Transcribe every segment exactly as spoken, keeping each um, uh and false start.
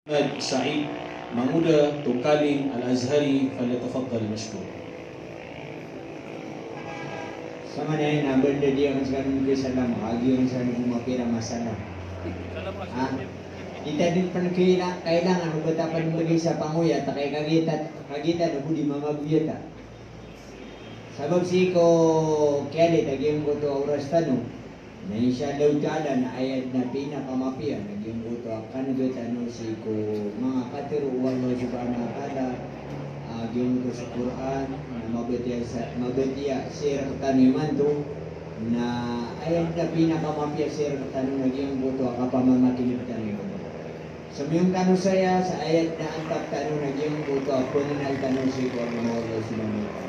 Ahmad Said Manguda Tongkaling Al-Azhari, falyatafaddal mashkura. Samanaya na banda di ang sa kanun kay salam, agi ang sa kanun mapira masalam. Ah, di ta di pn kaila-, kailangan o ba ta pn magay sa pangoyat, ta kay kagitan, kagitan o di mamagoyat, ah. Sabap sii ko kiyalit a giyangkoto a oras tano, na insha Allahu ta'ala na aya dn a pinakamapiya na giyangkoto a kan'ga tano sii ko manga katharo o Allah subhanahu wa ta'ala, a giyangkoto sa Qur'an, na mabatiya sa, mabatiya sii rktano imanto, na aya dn a pinakamapiya sii rktano na giyangkoto a kapamamakin'g tano imanto. Somiyong tano saya sa aya dn a antap tano na giyangkoto a pngnal tano sii ko agama o Allah subhanahu wa ta'ala.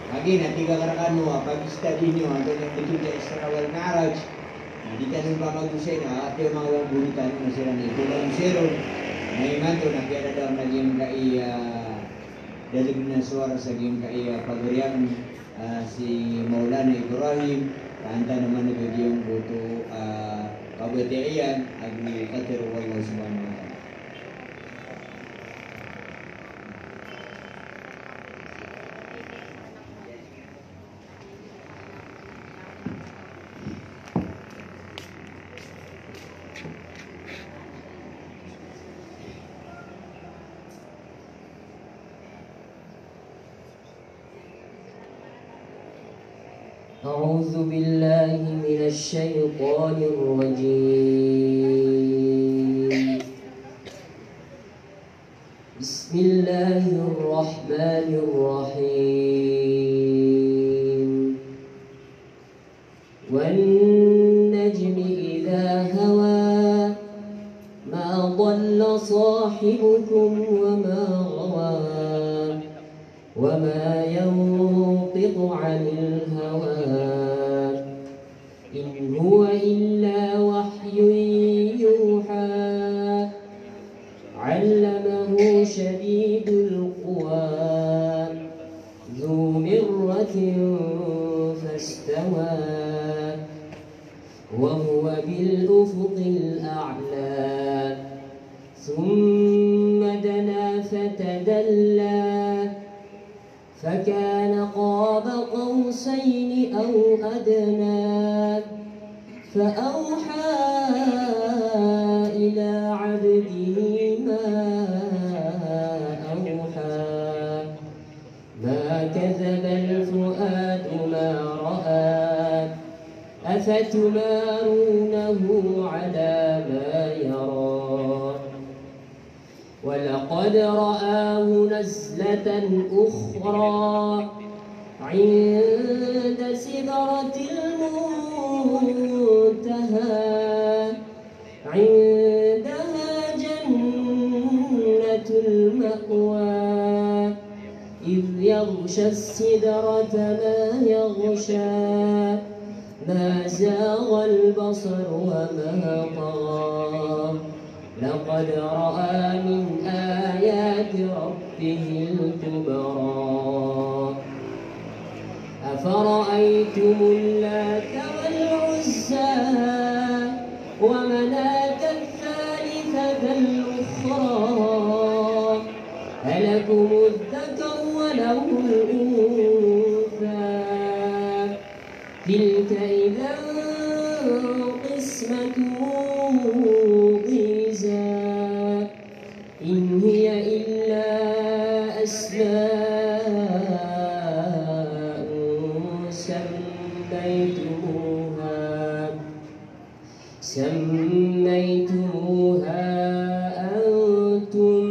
Kagiya na tig akn rkano a pag-study niyo a giya Isra wal Mi'raj, na di tano pamagosayn a apiya manga bori tano na siran i pamagosayn ron. Na imanto na piyadadaan na giyangkaya, ah, dalg na suwara sa giyangkaya, ah, pagari akn, ah, si Maulana Ibrahim, ka an tano man a giyangkoto, ah, kabatiya iyan ago katharo o Allah subhanahu wa ta'ala. أعوذ بالله من الشيطان الرجيم. بسم الله الرحمن الرحيم. والنجم إذا هوى. ما ضل صاحبكم وما غوى. وما ينطق عن الهوى. إن هو إلا وحي يوحى. علمه شديد القوى. ذو مرة فاستوى. وهو بالأفق الأعلى. ثم دنا فتدلى. فكان قاب قوسين أو أدنى. فأوحى إلى عبده ما أوحى. ما كذب الفؤاد ما رأى. أفتمارونه على ما يرى. ولقد رآه نزلة أخرى عند سدرة المنتهى. عندها جنة المأوى. إذ يغشى السدرة ما يغشى. ما زاغ البصر وما طغى. لقد رأى من آيات ربه الكبرى. أفرأيتم اللات والعزى ومناة الثالثة الأخرى. ألكم الذكر وله الأنثى. تلك إذا قسمة ضيزى. إن هي إلا أسماء سميتموها، سميتموها أنتم،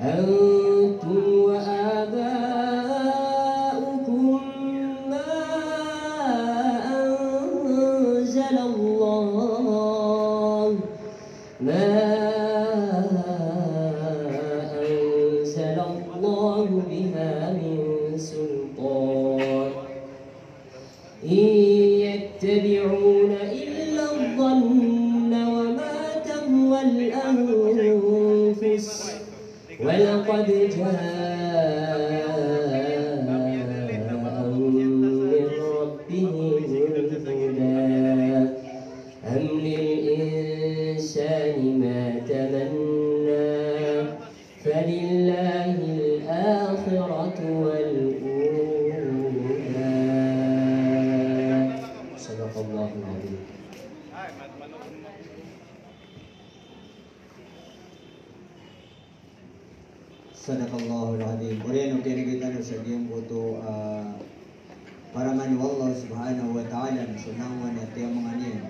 أنتم وآباؤكم ما أنزل الله، ما أنزل الله بها من سلطان. إن يتبعون إلا الظن وما تهوى الأنفس، ولقد جاءهم من ربهم الهدى. أم للإنسان ما تمنى. فلله الآخرة والأولى. صدق الله العظيم. Sadaqallahul azim. Oriyan o kiyarigitan o sa giyangkoto a paraman o Allah subhanahu wa ta'ala na so langowan a tiyamangan iyan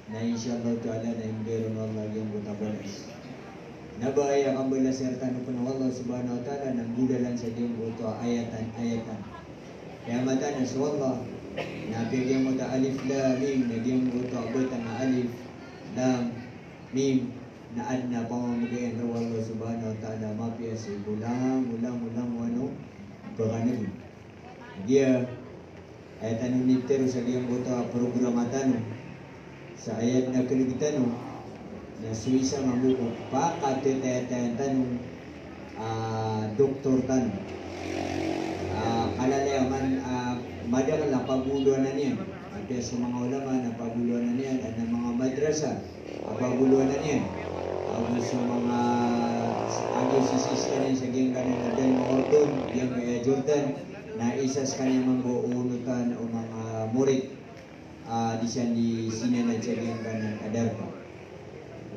na insha Allah ta'ala na imbigay ron o Allah giyangkoto a balas. Na ba aya kambalas iyan rktano pn o Allah subhanahu wa ta'ala na nggolalan sa giyangkoto a ayatan-ayatan. Kiyamatan a so Allah na apiya giyangkoto a alif lam mim na giyangkoto a batang a alif lam mim na adn a pamamagayan o Allah subhanahu wa ta'ala mapiya sii ko langowan, langowan, langowan o paganeg. Giya, aya tano niptero sa giyangkoto a programa tano, sa aya dn a kneg tano, na so isa mambo ko pakatatayan tano, a doktor tano. A kalalayaman a madakl a pagolowanan iyan. Apiya so manga ulama na pagolowanan iyan, adn a manga madrasa a pagolowanan iyan. Ago so manga, ago so sii skaniyan sa giyangkanan a dn manga ordon, giyangkaya Jordan, na isa skaniyan mambo o onotan o manga morit a di siyan di sinanad sa giyangkanan a darpa.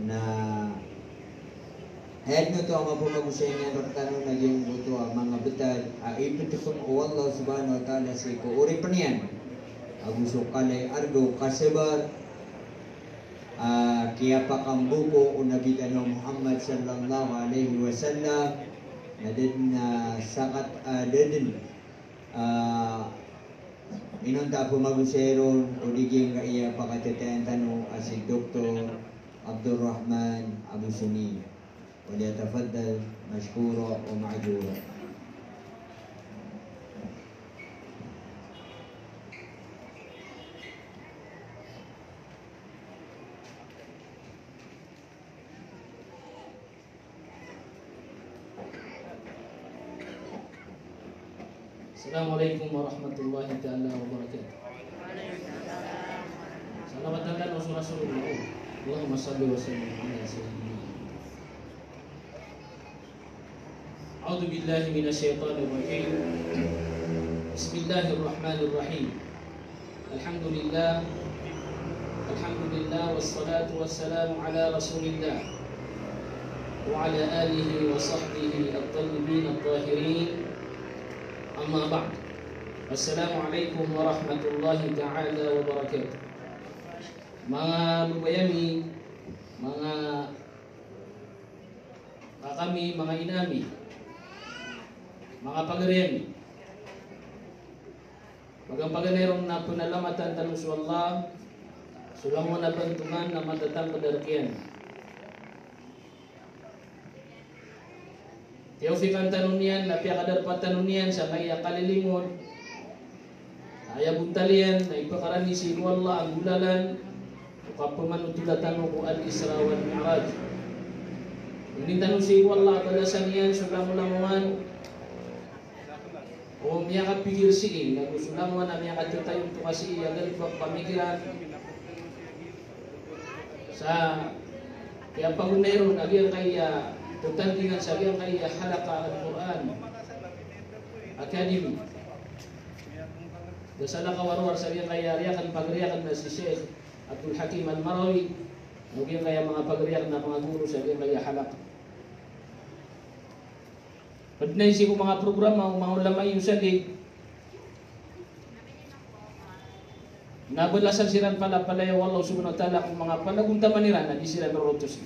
Na aya dn oto a mapamagosay niyan rktano na giyangkoto a manga btad a iptpng o Allah subhanahu wa ta'ala sii ko oripn iyan ago so kala i arga o kasabar a kiyapakambuko o Nabi tano a Muhammad sallallahu alaihi wasallam, na da dn a sakat a da dn a inonta a pamagosay ron o di giyangkaya pakatatayan tano a si Doktor Abdul Rahman Abu Suni. وليتفضل مشكورا ومأجورا. السلام عليكم ورحمة الله تعالى وبركاته. Salamatan tano so Rasulullah. اللهم صل وسلم على سيدنا محمد. أعوذ بالله من الشيطان الرجيم. بسم الله الرحمن الرحيم. الحمد لله. الحمد لله والصلاة والسلام على رسول الله وعلى آله وصحبه الطيبين الطاهرين. أما بعد. السلام عليكم ورحمة الله تعالى وبركاته. Manga babay ami, manga kaka ami, manga ina ami, manga pagari ami. Paganay ron na pnalamatan tano so Allah, so langowan a bantogan na matatampd a rk iyan. Tiyawfiqan tano niyan, na piyakadarpa tano niyan sangkaya kalilimod, aya bontal iyan na ipakarani sii ko Allah a nggolalan o kapamanotola tano ko Al-Isra wal Mi'raj. Ini tano sii ko Allah a balasan iyan so langolangowan o miyakapikir sii, nago so langowan a miyakatatayon to ka sii a galbk a pamikiran. Sa kiyapagonay ron a giyangkaya ptandingan sa giyangkaya Halaqah Al-Quran Academy. Da salakaw a rowar sa giyangkaya riyakan, pagariyakan na si Sheikh Abdul Hakim Al-Marawi, ago giyangkaya manga pagariyakan na manga guro sa giyangkaya halaqah. Pd na sii ko manga programa o manga ulama i osalig na balasan siran palapalaya o Allah subhanahu wa ta'ala ko manga panagontaman iran a di siran rorotosi.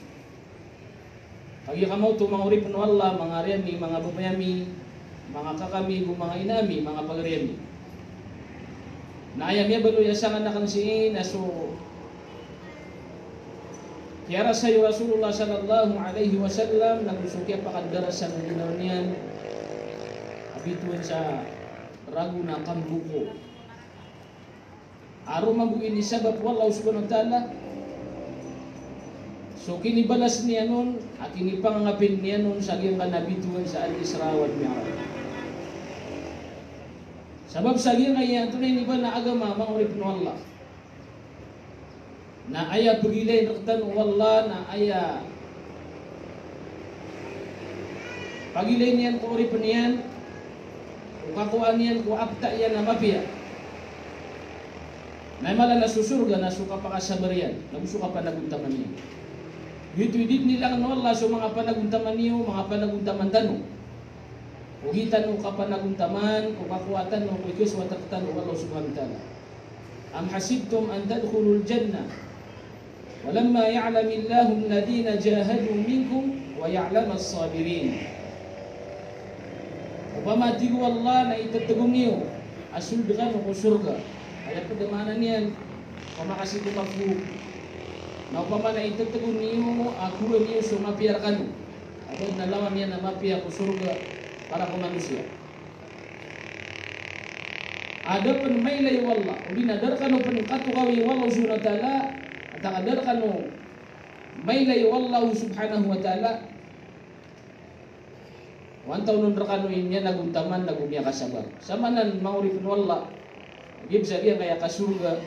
Kagiya kamaoto manga oripn o Allah, manga ari ami, manga babay ami, manga kaka ami, go manga ina ami, manga pagari ami. Na aya miyabaloy a sangan akn sii na so kiyarasay o Rasulullah sallallahu alaihi wasallam, nago so kiyapakandarasan o ginawa niyan a bitowan sa ragon a kamboko. A roo mambo inisabap o Allah subhanahu wa ta'ala so kinibalas niyan on, a kinipangangapin niyan on sa giyangkanan a bitowan sa Al-Isra wal Mi'raj. Sabap sa giyangkaya antonaa i iniba a agama, manga oripn o Allah, na aya pgilain rktano o Allah, na aya Pagilay niyan ko oripn iyan, o kakowaan iyan ko apta iyan a mapiya. Na aya mala na so sorga na so kapakasabar iyan, na go so kapanagontaman iyan. Giyoto i di dn ilangn o Allah so manga panagontaman iyo, manga panagontaman tano. Ogaid tano kapanagontaman, o kakowa tano, o ikasowat rktano o Allah subhanahu wa ta'ala. Am hasibtum an tadkhulul jannah Walamma ya'lamillahu alladhina jahadu minkum wa ya'lamas sabirin. Opama, tig o Allah, na itatago niyo a sold kano ko sorga. Aya pd a maana niyan, opama ka sii ko mafhum. Na opama na itatago niyo a kowaa niyo so mapiya rkano. Aya pd a lawan iyan a mapiya ko sorga para ko manosiya. Adn a mailay o Allah, odi na da rkano pn katokawi o Allah subhanahu wa ta'ala, antaa ka da rkano mailay o Allah subhanahu wa ta'ala, o antaa on rkano i miyanagontaman na go miyakasabar. Samanan, manga oripn o Allah, giya bs a giyangkaya kasorga,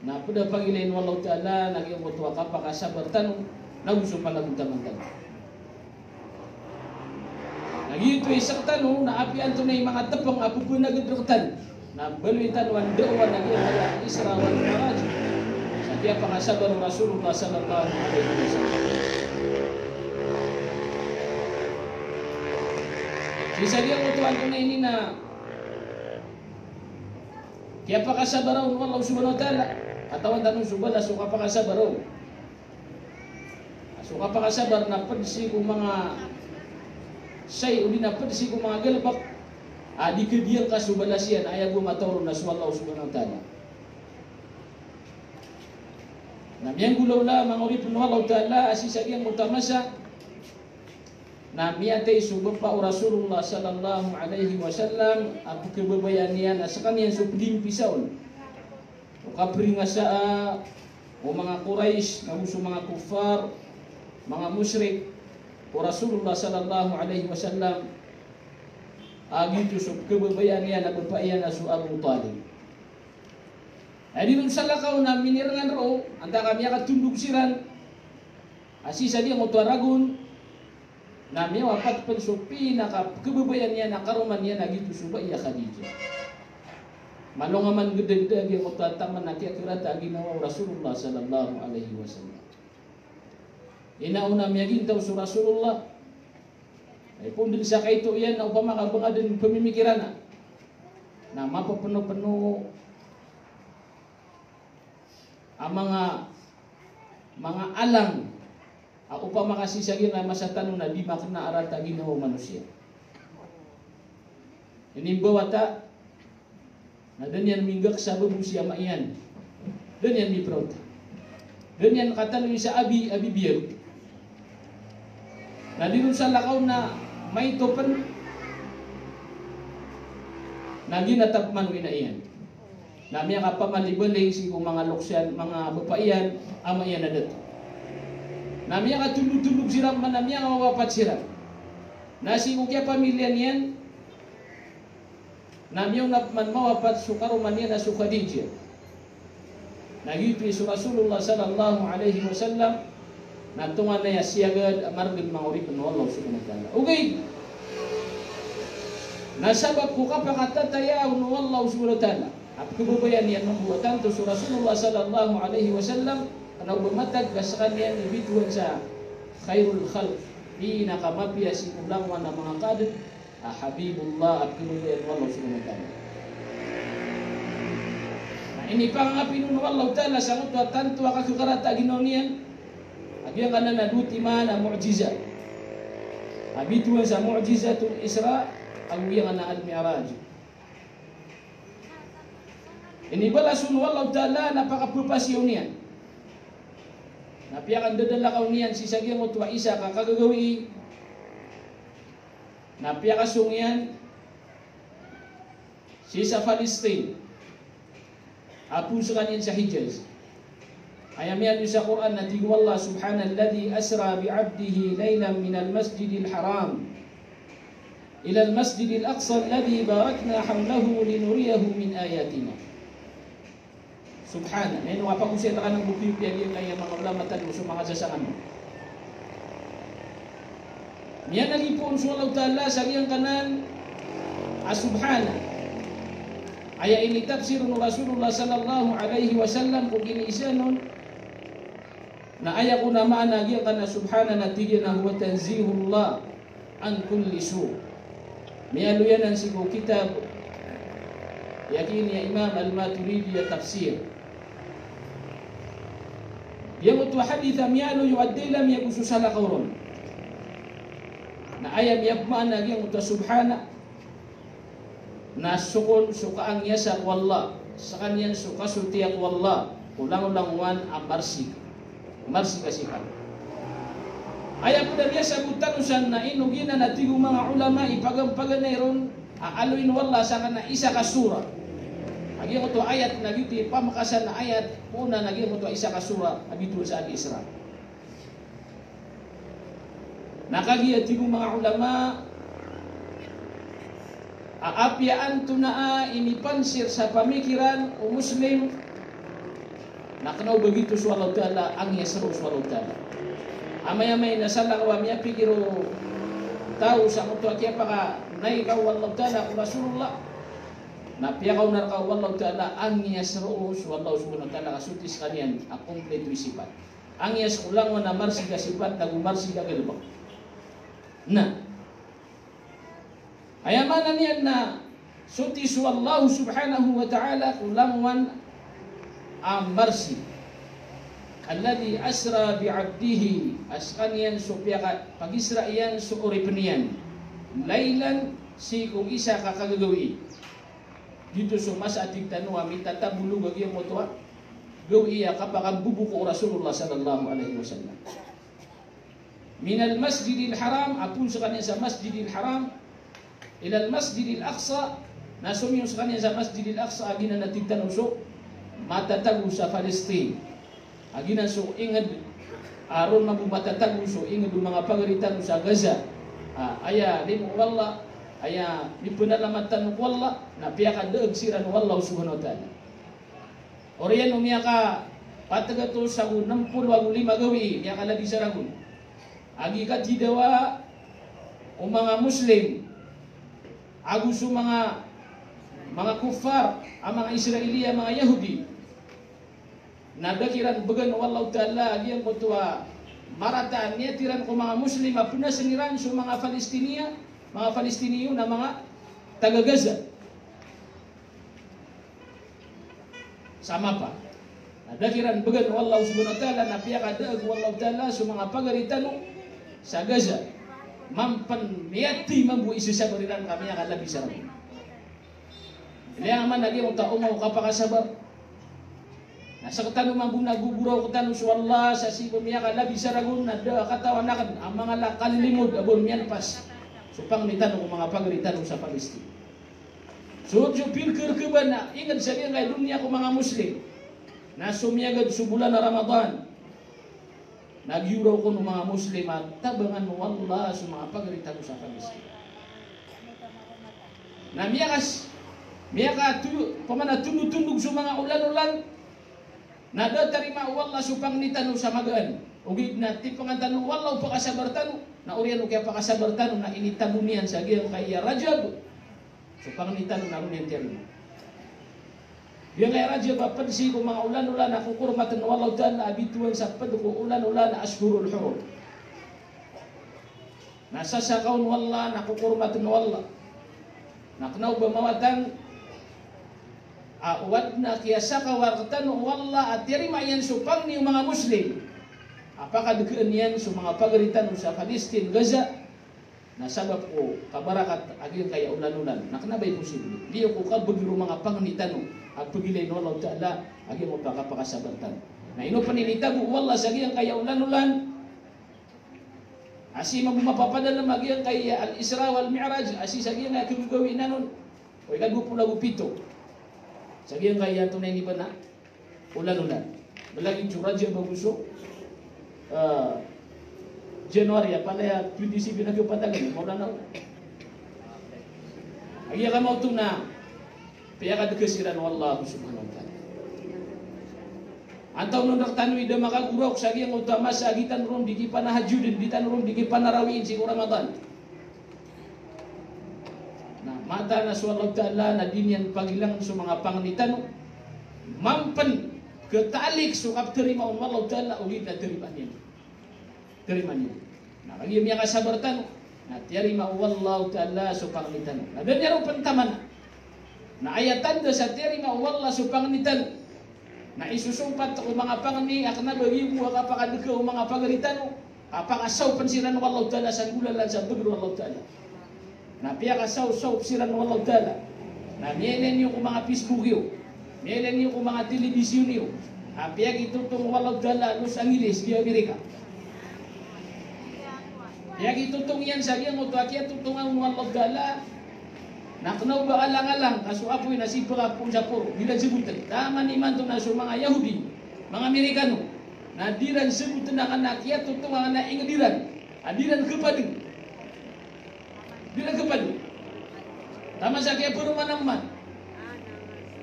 na pd a pagilay o Allah ta'ala, na giyangkoto a kapakasabar tano, na go so panagontaman tano. Na giyoto i sktano, na apiya antonaa i manga tpng a pphangagd rktano, na baloy tano a ndaowan a giyangkaya Isra wal Mi'raj, sa kiyapakasabar o Rasulullah sallallahu alaihi wasallam. Sii sa giyangkoto antonaa ini na kiyapakasabar on o Allah subhanahu wa ta'ala. Katawan tano so balas o kapakasabar on. So kapakasabar na pd sii ko manga shay, odi na pd sii ko manga galbk a di kadiyan ka so balas iyan, aya bo mataw ron na so Allah subhanahu wa ta'ala. Na miyanggolawla, manga oripn o Allah ta'ala, a sii sa giyangkoto a masa na miyatay so bapa o Rasulullah sallallahu alaihi wasallam a pkhababayaan iyan a skaniyan so pd i mpisaon o kapringasaa o manga Quraysh, na go so manga kuffar, manga mushrik, o Rasulullah sallallahu alaihi wasallam, a giyoto so pkhababayaan iyan a bapa iyan a so Abu Talib. Aya di ron salakaw na minirengan roo, antaa ka miyakatondog siran a sii sa giyangkoto a ragon, na miyawapat pn so pinakapkhababayaan iyan a karoma niyan a giyoto so bai a Khadijah. Malongaman gdagda giyangkoto a taman a kiyakarata a ginawa o Rasulullah sallallahu alaihi wasallam. Ino on a miyagintaw so Rasulullah, ay pondn sa kaito iyan na opama ka banga dn pmimikiran a, na mapapnopno a manga, manga alang a opama ka sii sa giyangkaya masa tano na di makna a rata a ginawa o manosiya. Inimbawata na da niyan minggak sa babo si ama iyan. Da niyan mipraot. Da niyan kataloy sa abi, abi biyag. Na di ron salakaw na maito pn na ginatap man o ina iyan. Na miyakapamalibalay sii ko manga loks iyan, manga bapa iyan, ama iyan a dato. Na miyakatondogtondog siran man a miyakawapat siran. Na sii ko kiyapamiliya niyan, na miyaona pman mawapat so karoma niyan a so Khadijah. Na giyoto i so Rasulullah sallallahu alaihi wasallam na tonganay a siyagad a margn, manga oripn o Allah subhanahu wa ta'ala. Ogaid na sabap ko kapakatataya on o Allah subhanahu wa ta'ala a pkhababayaan iyan mambo a tanto so Rasulullah sallallahu alaihi wasallam, kna o ba matag ka skaniyan i bitowan sa khairul khalq, pinakamapiyasi ko langowan a manga kaadn, a Habibullah a pkhababayaan o Allah subhanahu wa ta'ala. Na inipangangapi on o Allah ta'ala sangkoto a tanto a kakhkarata a ginawa niyan a giyangkanan a dowa timan a mu'jizat a bitowan sa mu'jizatul Isra ago giyangkanan a al-Mi'raj. Inibalas on o Allah ta'ala na pakapphasiyaw niyan. Na piyakandadalakaw niyan sii sa giyangkoto a isa ka kagagawii. Na piyakasong iyan sii sa Palestine a phoon skaniyan sa Hijaz. Aya miyaaloy sa Qur'an na tig o Allah: "Subhanalladhi asra bi 'abdihi laylan minal masjidil haram ilal masjidil aqsa alladhi barakna hawlahu linuriyahu min ayatina." Subhana, na ino nga pagosay rkano bo piyapiya giyangkaya manga ulama tano so manga sasangan. Miyanagi poon so Allahu Ta'ala sa giyangkanan a subhana. Aya initafsir o Rasulullah sallallahu alaihi wasallam ko giniisaan on, na aya kon a maana giyangkanan a subhana na tig iyan a huwa tanzihullah an kulli su. Miyaaloy anan sii ko kitab a giya Imam Al-Maturidi a tafsir. Giyangkoto a hadith a miyaaloy o Ad-Daylami ago so salakaw ron. Na aya miyapmaana giyangkoto a subhana na so kon so kaangiyasa ko Allah, skaniyan so kasotiya ko Allah, ko langolangowan a marsik. Marsik a sipat. Aya pd a miyasabotan o san na ino giyanan a tig o manga ulama i paganay ron a aloyn o Allah sangkanan a isa ka surah. A giyangkoto a ayat na giyoto i pamakasan a ayat, poon na giyangkoto a isa ka surah a bitowan sa Al-Isra. Na kagiya tig o manga ulama a apiya antonaa i mipansir sa pamikiran o Muslim na kna o ba giyoto so Allahu Ta'ala, angiyasa roo so Allahu Ta'ala. Amay-amay na salakaw a miyapikir o taw sangkoto a kiyapakanaika o Allahu Ta'ala ko Rasulullah, na piyakaona rka o Allahu Ta'ala, angiyasa roo so Allah Subhanahu wa Ta'ala ka soti skaniyan a kompleto i sipat. Angiyasa ko langowan a marsik a sipat nago marsik a galbk. Na aya maana niyan na soti so Allah Subhanahu wa Ta'ala ko langowan a marsik. Alladhi asra bi abdihi, a skaniyan so piyakapag-Isra iyan so oripn iyan, laylan, sii ko isa ka kagagawii. Giyoto so masa a tig tano a mitatabolog a giyangkoto a gawii a kapakamboboka o Rasulullah sallallahu alaihi wasallam. Minal Masjidil Haram, a poon skaniyan sa Masjidil Haram, ilal Masjidil Aqsa, na somiyong skaniyan sa Masjidil Aqsa a giyanan a tig tano so matatago sa Palestine. A giyanan so ingd a ron mambo matatago so ingd o manga pagari tano sa Gaza. A, aya limo o Allah, aya mipnalamat tano ko Allah, na piyakadaag siran o Allah Subhanahu wa Ta'ala. Oriyan o miyakapatgatos ago nm polo ago lima gawii, miyakalabi sa ragon. A gikatidawa o manga Muslim ago so manga, manga kuffar, a manga Israeli, a manga Yahudi, na da kiran bgan o Allahu Ta'ala a giyangkoto a marata a niyat iran ko manga Muslim a pnasn iran so manga Palestiniya, manga Palestiniyon a manga taga Gaza. Sa mapa. Na da kiran bgan o Allah Subhanahu wa Ta'ala, na piyakadaag o Allah Ta'ala so manga pagari tano sa Gaza. Mampn miyati mambo i sasabar iran ka miyakalabi sa ragon. Ilay a man a giyangkoto a omaw o kapakasabar. Na sktano mambo na gogoraw rktano so Allah sa sii ko miyakalabi sa ragon na da katawan akn a manga lakal limod a ba on miyanpas so pangni tano ko manga pagari tano sa Palestine. So, so pirkrkban a ingd sa giyangkai a doniya ko manga Muslim na so miyagad so bolan a Ramadan, na giyoraw kon o manga Muslim a tabangan o Allah so manga pagari tano sa Palestine. Na miyakas, miyakatu-, pamana tondotondog so manga olan-olan, na da tarima o Allah so pangni tano sa magaan. Ogaid na tipangan tano o Allah o pakasabar tano, na oriyan o kiyapakasabar tano na initabo niyan sa giyangkai a Rajab so pangni tano na ron iyan tiyarima. Giyangkai a Rajab a pd sii ko manga olan-olan a kokormatn o Allahu Ta'ala a bitowan sa pd ko olan-olan a ashhurul hurum. Na sasakawn o Allah, na kokormatn o Allah. Na kna o ba mawatan a o adn a kiyasakawa rktano o Allah a tiyarima iyan so pangni o manga Muslim a pakadkaan iyan so manga pagari tano sa Palestine, Gaza, na sabap ko kabarakat a giyangkai a olan-olan. Na kna ba imposible. Liyo ko kabagr o manga pangni tano a pagilayn o Allahu Ta'ala a giyangkoto a kapakasabar tano. Na ino pn initabo o Allah sa giyangkai a olan-olan a sii mambo mapapadalm a giyangkai a Al-Isra wal Mi'raj, a sii sa giyangkai a kagagawii nan on ko ika dowa polo ago pito sa giyangkai a antonaa ini bana, olan-olan. Ba lagid so Rajab ago so, ah, January, a palaya twenty-seven a giyangkai a patagan, maolana. A giya kamaoto na piyakadkaa siran o Allah Subhanahu wa Ta'ala. Antaa on rektano i da makagoraok sa giyangkoto a masa a di tano ron di kipanahajjudn, di tano ron di kipanarawiin sii ko Ramadan. Na mataan a so Allahu Ta'ala na di niyan pagilangn so manga pangni tano. Mambo pn kataalik so kaptarimaa on o Allahu Ta'ala, ogaid na tarimaan iyan. Tarimaan iyan. Na kagiya miyakasabar tano, na tiyarima o Allahu Ta'ala so pangni tano. Na da niyan ron pn taman. Na aya tanda sa tiyarima o Allah so pangni tano na isosompat ko manga pangni a kna ba giya bo a kapakadka o manga pagari tano, kapakasaopn siran o Allahu Ta'ala sa nggolalan sa bgr o Allahu Ta'ala. Na piyakasaosaop siran o Allahu Ta'ala. Na miyailay niyo ko manga Facebook iyo, miyailay niyo ko manga telebisyon iyo a piyakitotong o Allahu Ta'ala a Los Angeles, di Amerika. Piyakitotong iyan sa giyangkoto a kiyatotongan o Allahu Ta'ala. Na kna o ba alangalang ka so apoy na sii pkapoon sa poro, di ran sbotn. Taman imanto na so manga Yahudi, manga Amerikano, na di ran sbotn a kna kiyatotongan a ingd iran a di ran khapadng. Di ran khapadng. Taman sa kiyaparoman a man.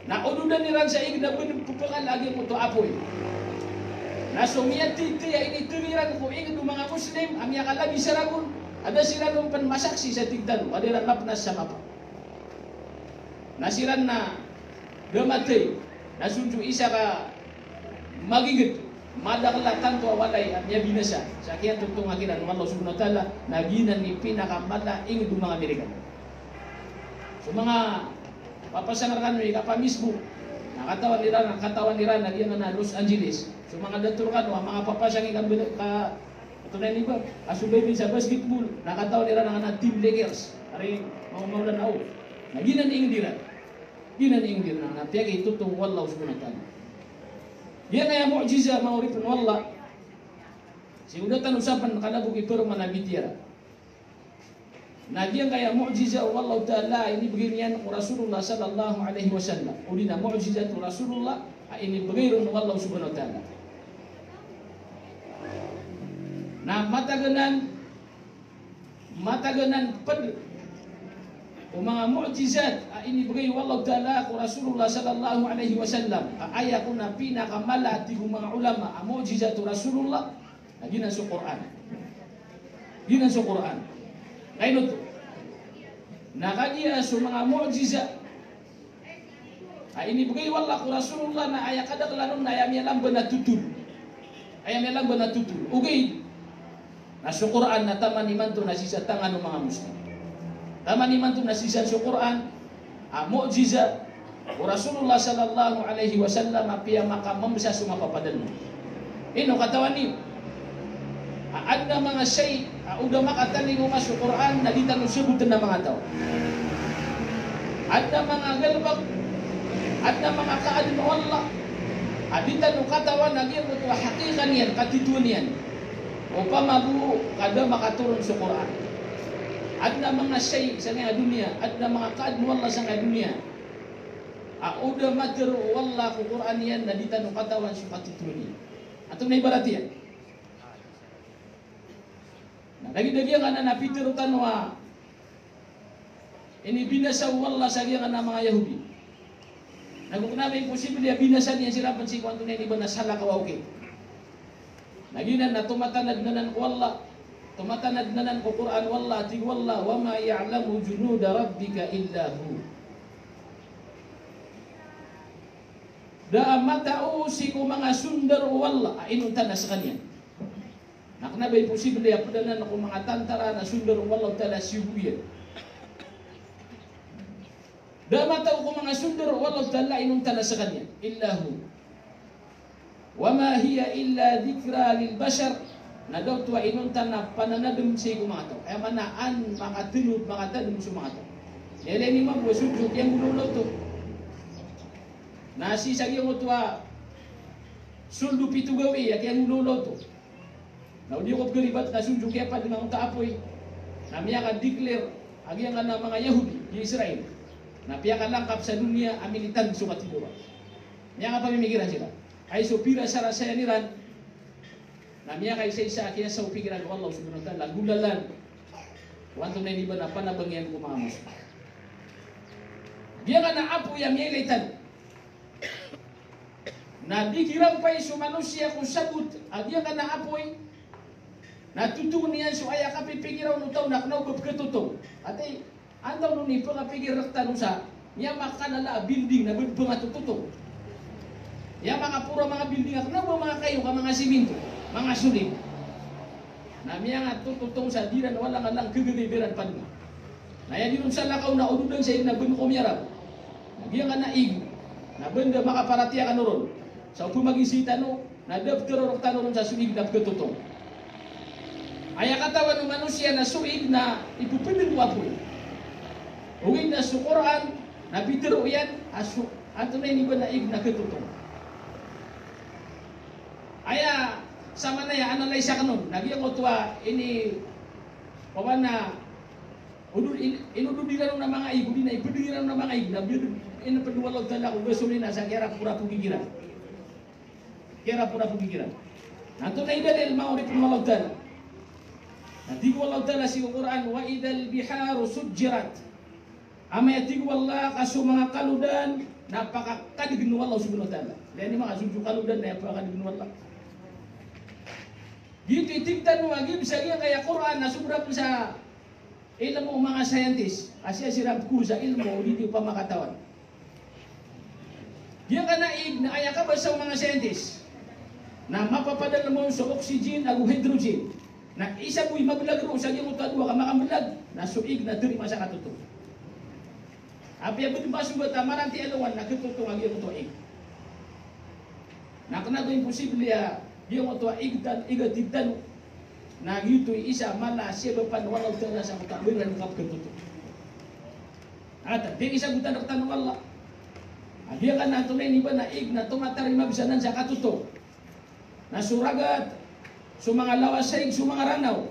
Na ododan iran sa ingd a bn pphakal a giyangkoto a apoy. Na so miyatithay a inithay iran ko ingd o manga Muslim a miyakalabi sa ragon, a da siran on pn masaksi sa tig tano a da iran mapnas sa mapa. Na siran na da mathay, na so ndso isa ka magingd, madakl a tanto a walay a miyabinasa sa kiyatotongan kiran o Allah Subhanahu wa Ta'ala, na giyanan i pinakamala a ingd o manga Amerikano. So manga papasang rkano i kapa-Facebook, na katawan iran, katawan iran a giyanan a Los Angeles. So manga dato rkano a manga papasang i kambl-, ka, antonaa ini ba, a so ba ini sa basketball, na katawan iran a ngaran a Team Lakers. Ari, manga Maulana o. Na giyanan i ingd iran. Giyanan i ingd iran na piyakitotong o Allah Subhanahu wa Ta'ala. Giyanan aya mu'jiza, manga oripn o Allah. Sii ko da tano sapn kna bo kiparoman a bitiyara. Na giyangkaya mu'jiza o Allahu Ta'ala a inibgay niyan ko Rasulullah sallallahu alaihi wasallam, odi na mu'jizat o Rasulullah a inibgay ron o Allah Subhanahu wa Ta'ala. Na matagan anan, matagan anan pd o manga mu'jizat a inibgay o Allahu Ta'ala ko Rasulullah sallallahu alaihi wasallam, a aya kon a pinakamala, tig o manga ulama, a mu'jizat o Rasulullah, na giyanan so Qur'an. Giyanan so Qur'an. Kaino oto? Na kagiya so manga mu'jiza a inibgay o Allah ko Rasulullah na aya kadaklan on na aya miyalamban a totol. Aya miyalamban a totol. Ogaid na so Qur'an na taman imanto na sii sa tangan o manga Muslim. Taman imanto na sii san so Qur'an a mu'jiza o Rasulullah sallallahu alaihi wasallam a piyamakamambsa so mapapadalm. Ino katawan iyo a adn a manga shay a o da makatalingoma so Qur'an na di tano sabotn a manga taw. Adn a manga galbk, adn a manga kaadn o Allah a di tano katawan a giyangkoto a haqiqa niyan, katitowan iyan, opama bo ka da makatoron so Qur'an. Adn a manga shay sangkaya doniya, adn a manga kaadn o Allah sangkaya doniya a o da matero o Allah ko Qur'an iyan na di tano katawan so katitowan iyan. Antonaa i ibarat iyan? Na lagid a giyangkanan a pitero tano a inibinasa o Allah sa giyangkanan a manga Yahudi. Na go kna ba imposible a binasa niyan siran pn sii ko antonaa ini ba na salakaw a okit. Na giyanan na tomatanad anan ko Allah, tomatanad anan ko Qur'an o Allah, tig o Allah, "Wa ma ya'lamu junuda rabbika illa hu." Da a matao sii ko manga sondaro o Allah a inonta na skaniyan. Na kna ba imposible a pd anan ko manga tantara na sondaro o Allahu Ta'ala a siyogo iyan. Da a matao ko manga sondaro o Allahu Ta'ala a inonta na skaniyan. Illa hu. Wa ma hiya illa dhikra lil bashar. Na da oto a inonta na pananadm sii ko manga taw. Aya maana an makatnod, makatadm so manga taw. Ilay niyo mambo a so ndso kiyanggolawla oto na sii sa giyangkoto a sold o pito gawii a kiyanggolawla oto. Na o di ko pkharibat na so ndso kiyapadng angkoto a apoy na miyaka-declare a giyangkanan a manga Yahudi, di Israel, na piyakalangkap sa doniya a militan so katidawa. Miyakapamimikiran siran. Ay so pirasarasayan iran na miyakaisaisa a kiyasaopik iran o Allah Subhanahu wa Ta'ala, nggolalan o antonaa ini ba na panabang iyan ko manga Muslim. Giyangkanan a apoy a miyailay tano Na di kirampay so manosiya ko sabot a giyangkanan a apoy, na totong iyan so aya kapipikira on o taw na kna o ba pkhatotong. Ati, antaa on i pkapikir rktano sa, aya makalala a building na ba dn pngatototong. Aya makaporo a manga building a kna o ba manga kayo ka manga siminto, manga solid. Na miyangatototong sa di ran walang-alang kagagay ba iran padma. Na aya di ron salakaw na ododan sa ig na ba dn ko miyarap. Na giyangkanan a ig, na ba dn da makaparatiyaya kano ron. Sa o pmagizai tano, na da ptharoon rktano ron sa so ig na pkhatotong. Aya katawan o manosiya na so ig na ipphadng ko apoy. Ogaid na so Qur'an, na pitharo iyan a so antonaa ini ba na ig na khatotong. Aya samanaya analyze akn on, na giyangkoto a ini, paman na, odo-, in-, inodod iran on a manga ig, odi na ipdng iran on a manga ig, na biyadn, inpd o Allahu Ta'ala ko gasolina sa kiyaraporapogi kiran. Kiyaraporapogi kiran. Na antonaa i dalil? Manga oripn o Allahu Ta'ala. Na tig o Allahu Ta'ala sii ko Qur'an, "Wa idhal biharu sujjirat." Amay a tig o Allah ka so manga kalodan na pakakadgn o Allah subhanahu wa ta'ala. Lagid iyan a manga so kalodan na aya pakakadgn o Allah. Giyoto i tig tano a giya bs a giyangkaya Qur'an na sobra pn sa ilmo o manga scientist. Ka siya siran pkor sa ilmo o di di pamakatawan. Giyangkanan a ig na aya kabasa o manga scientist na mapapadalm on so oxygen ago hydrogen. Na isa bo i mablag roo sa giyangkoto a dowa ka makamblag, na so ig na tharima sa katotong. Apiya ba dn ba so bata marantiyaya alongan na khatotong a giyangkoto a ig. Na kna ba imposible a giyangkoto a ig tan-, ig a tig tano. Na giyoto i isa a mala a siyabapan o Allahu Ta'ala sa koto a ba iran kapkhatotong. Ata, di isa gotan rktano o Allah. A giyangkanan a antonaa ini ba na ig na tomatarima bs anan sa katotong. Na so ragat, so manga lawas sa ig, so manga Ranaw.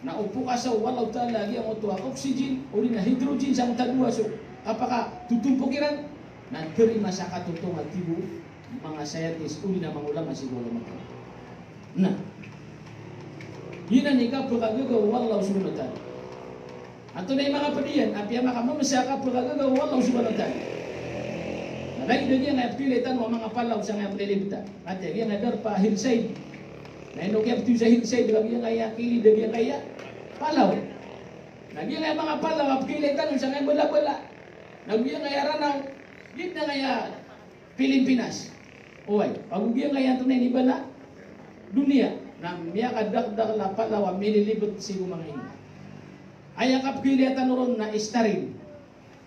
Na o pokasa o Allahu Ta'ala giyangkoto a oxygen, odi na hydrogen sa ngoto a dowa so kapakatotompok iran. Na tharima sa katotong a tig o manga scientist, odi na manga ulama sii ko ulama. Na giyanan i kapkhagaga o Allah subhanahu wa ta'ala. Antonaa i manga pd iyan, apiya makamamsa a kapkhagaga o Allah subhanahu wa ta'ala. Na lagid a giyangkaya pkhailay tano a manga palaw sangkaya mlilibt. Ati a giyangkaya darpa a hillside. Na ino kiyaptiyo sa hillside, lagid a giyangkaya kilid a giyangkaya palaw. Na giyangkaya manga palaw a pkhailay tano sangkaya balabala. Na giyangkaya Ranaw, giyangkaya Pilipinas. Oway, ago giyangkaya antonaa ini ba na doniya. Na miyakadakdakl a palaw a mililibt sii ko manga ini. Aya kapkhailaya tano ron na sterile.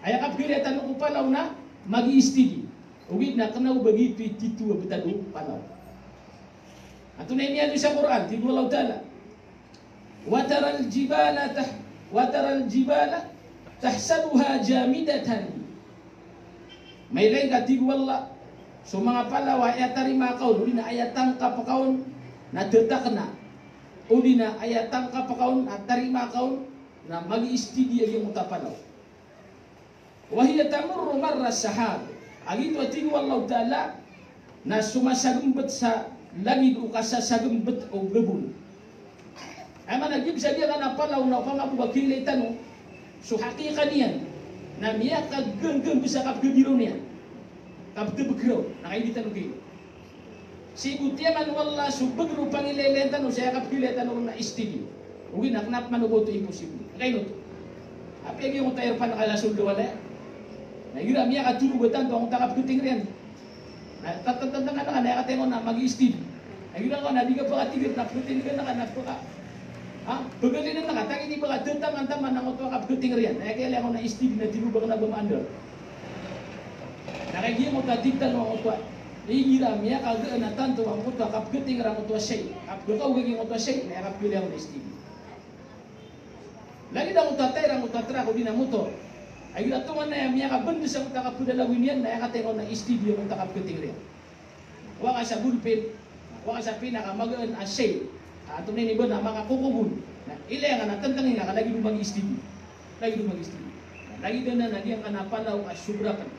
Aya kapkhailaya tano ko palaw na mag-i-steady. Ogaid na kna o ba giyoto i titho a btad o palaw. Antonaa i miyaaloy sa Qur'an, tig o Allahu Ta'ala, "Wa taral jibala tah-, wa taral jibala tahsabuha jamidatan." Mailay ngka, tig o Allah, so manga palaw a aya tarima ka on, odi na aya tangkap ka on na thatakna. Odi na aya tangkap ka on, a tarima ka on, na mag-i-steady a giyangkoto a palaw. "Wa hiya tamurru marra sahab." A giyoto a tig o Allahu Ta'ala na somasagmbt sa lagid o kasasagmbt o gabon. Aya maana, giya bs a giyangkanan a palaw na opama bo ka khailay tano so haqiqa niyan, na miyakaganggang bs a kapkhadir o niyan. Kapkhabgr o, na kagiya di tano khailay. Sii ko tiyaman o Allah so bgr o pangilaylayan tano sa aya kapkhailaya tano ron na steady. Ogaid na kna pman o ba oto imposible. Kaino oto? Apiya giyangkoto a airpan ka lasold o walay. Na igira miyakatorog a tanto angkoto a kapkhating iyan, na tatantantang ka na aya katii ngka on na mag-i-steady. Na igira ngka na di ka pakatigr na pkhating iyan na ka na pka-, ha? Pagalinan ka, tangi di ba ka tataman-taman angkoto a kapkhating iyan. Na aya kailay ngka on na steady na tig o ba kna ba maandar. Na kagiya angkoto a tig tano angkoto a, igira miyakagaan a tanto angkoto a kapkhating iran angkoto a shay, kapkakaoga giyangkoto a shay, na aya kapkhailay on na steady. Lagid angkoto a tayr angkoto a trak odi na motor. Igira tonganay a miyakabnd sa angkoto a kapdalagoy niyan, na aya katii ngka on na steady angkoto a kapkhating iyan. Kowa ka sa ballpen, kowa ka sa pina ka magaan a shay, antonaa ini ba na makakokogon. Na ilay ngka na tantangin ka, lagid o mag-i-steady. Lagid o mag-i-steady. Na lagid anan a giyangkanan a palaw a sobra pn.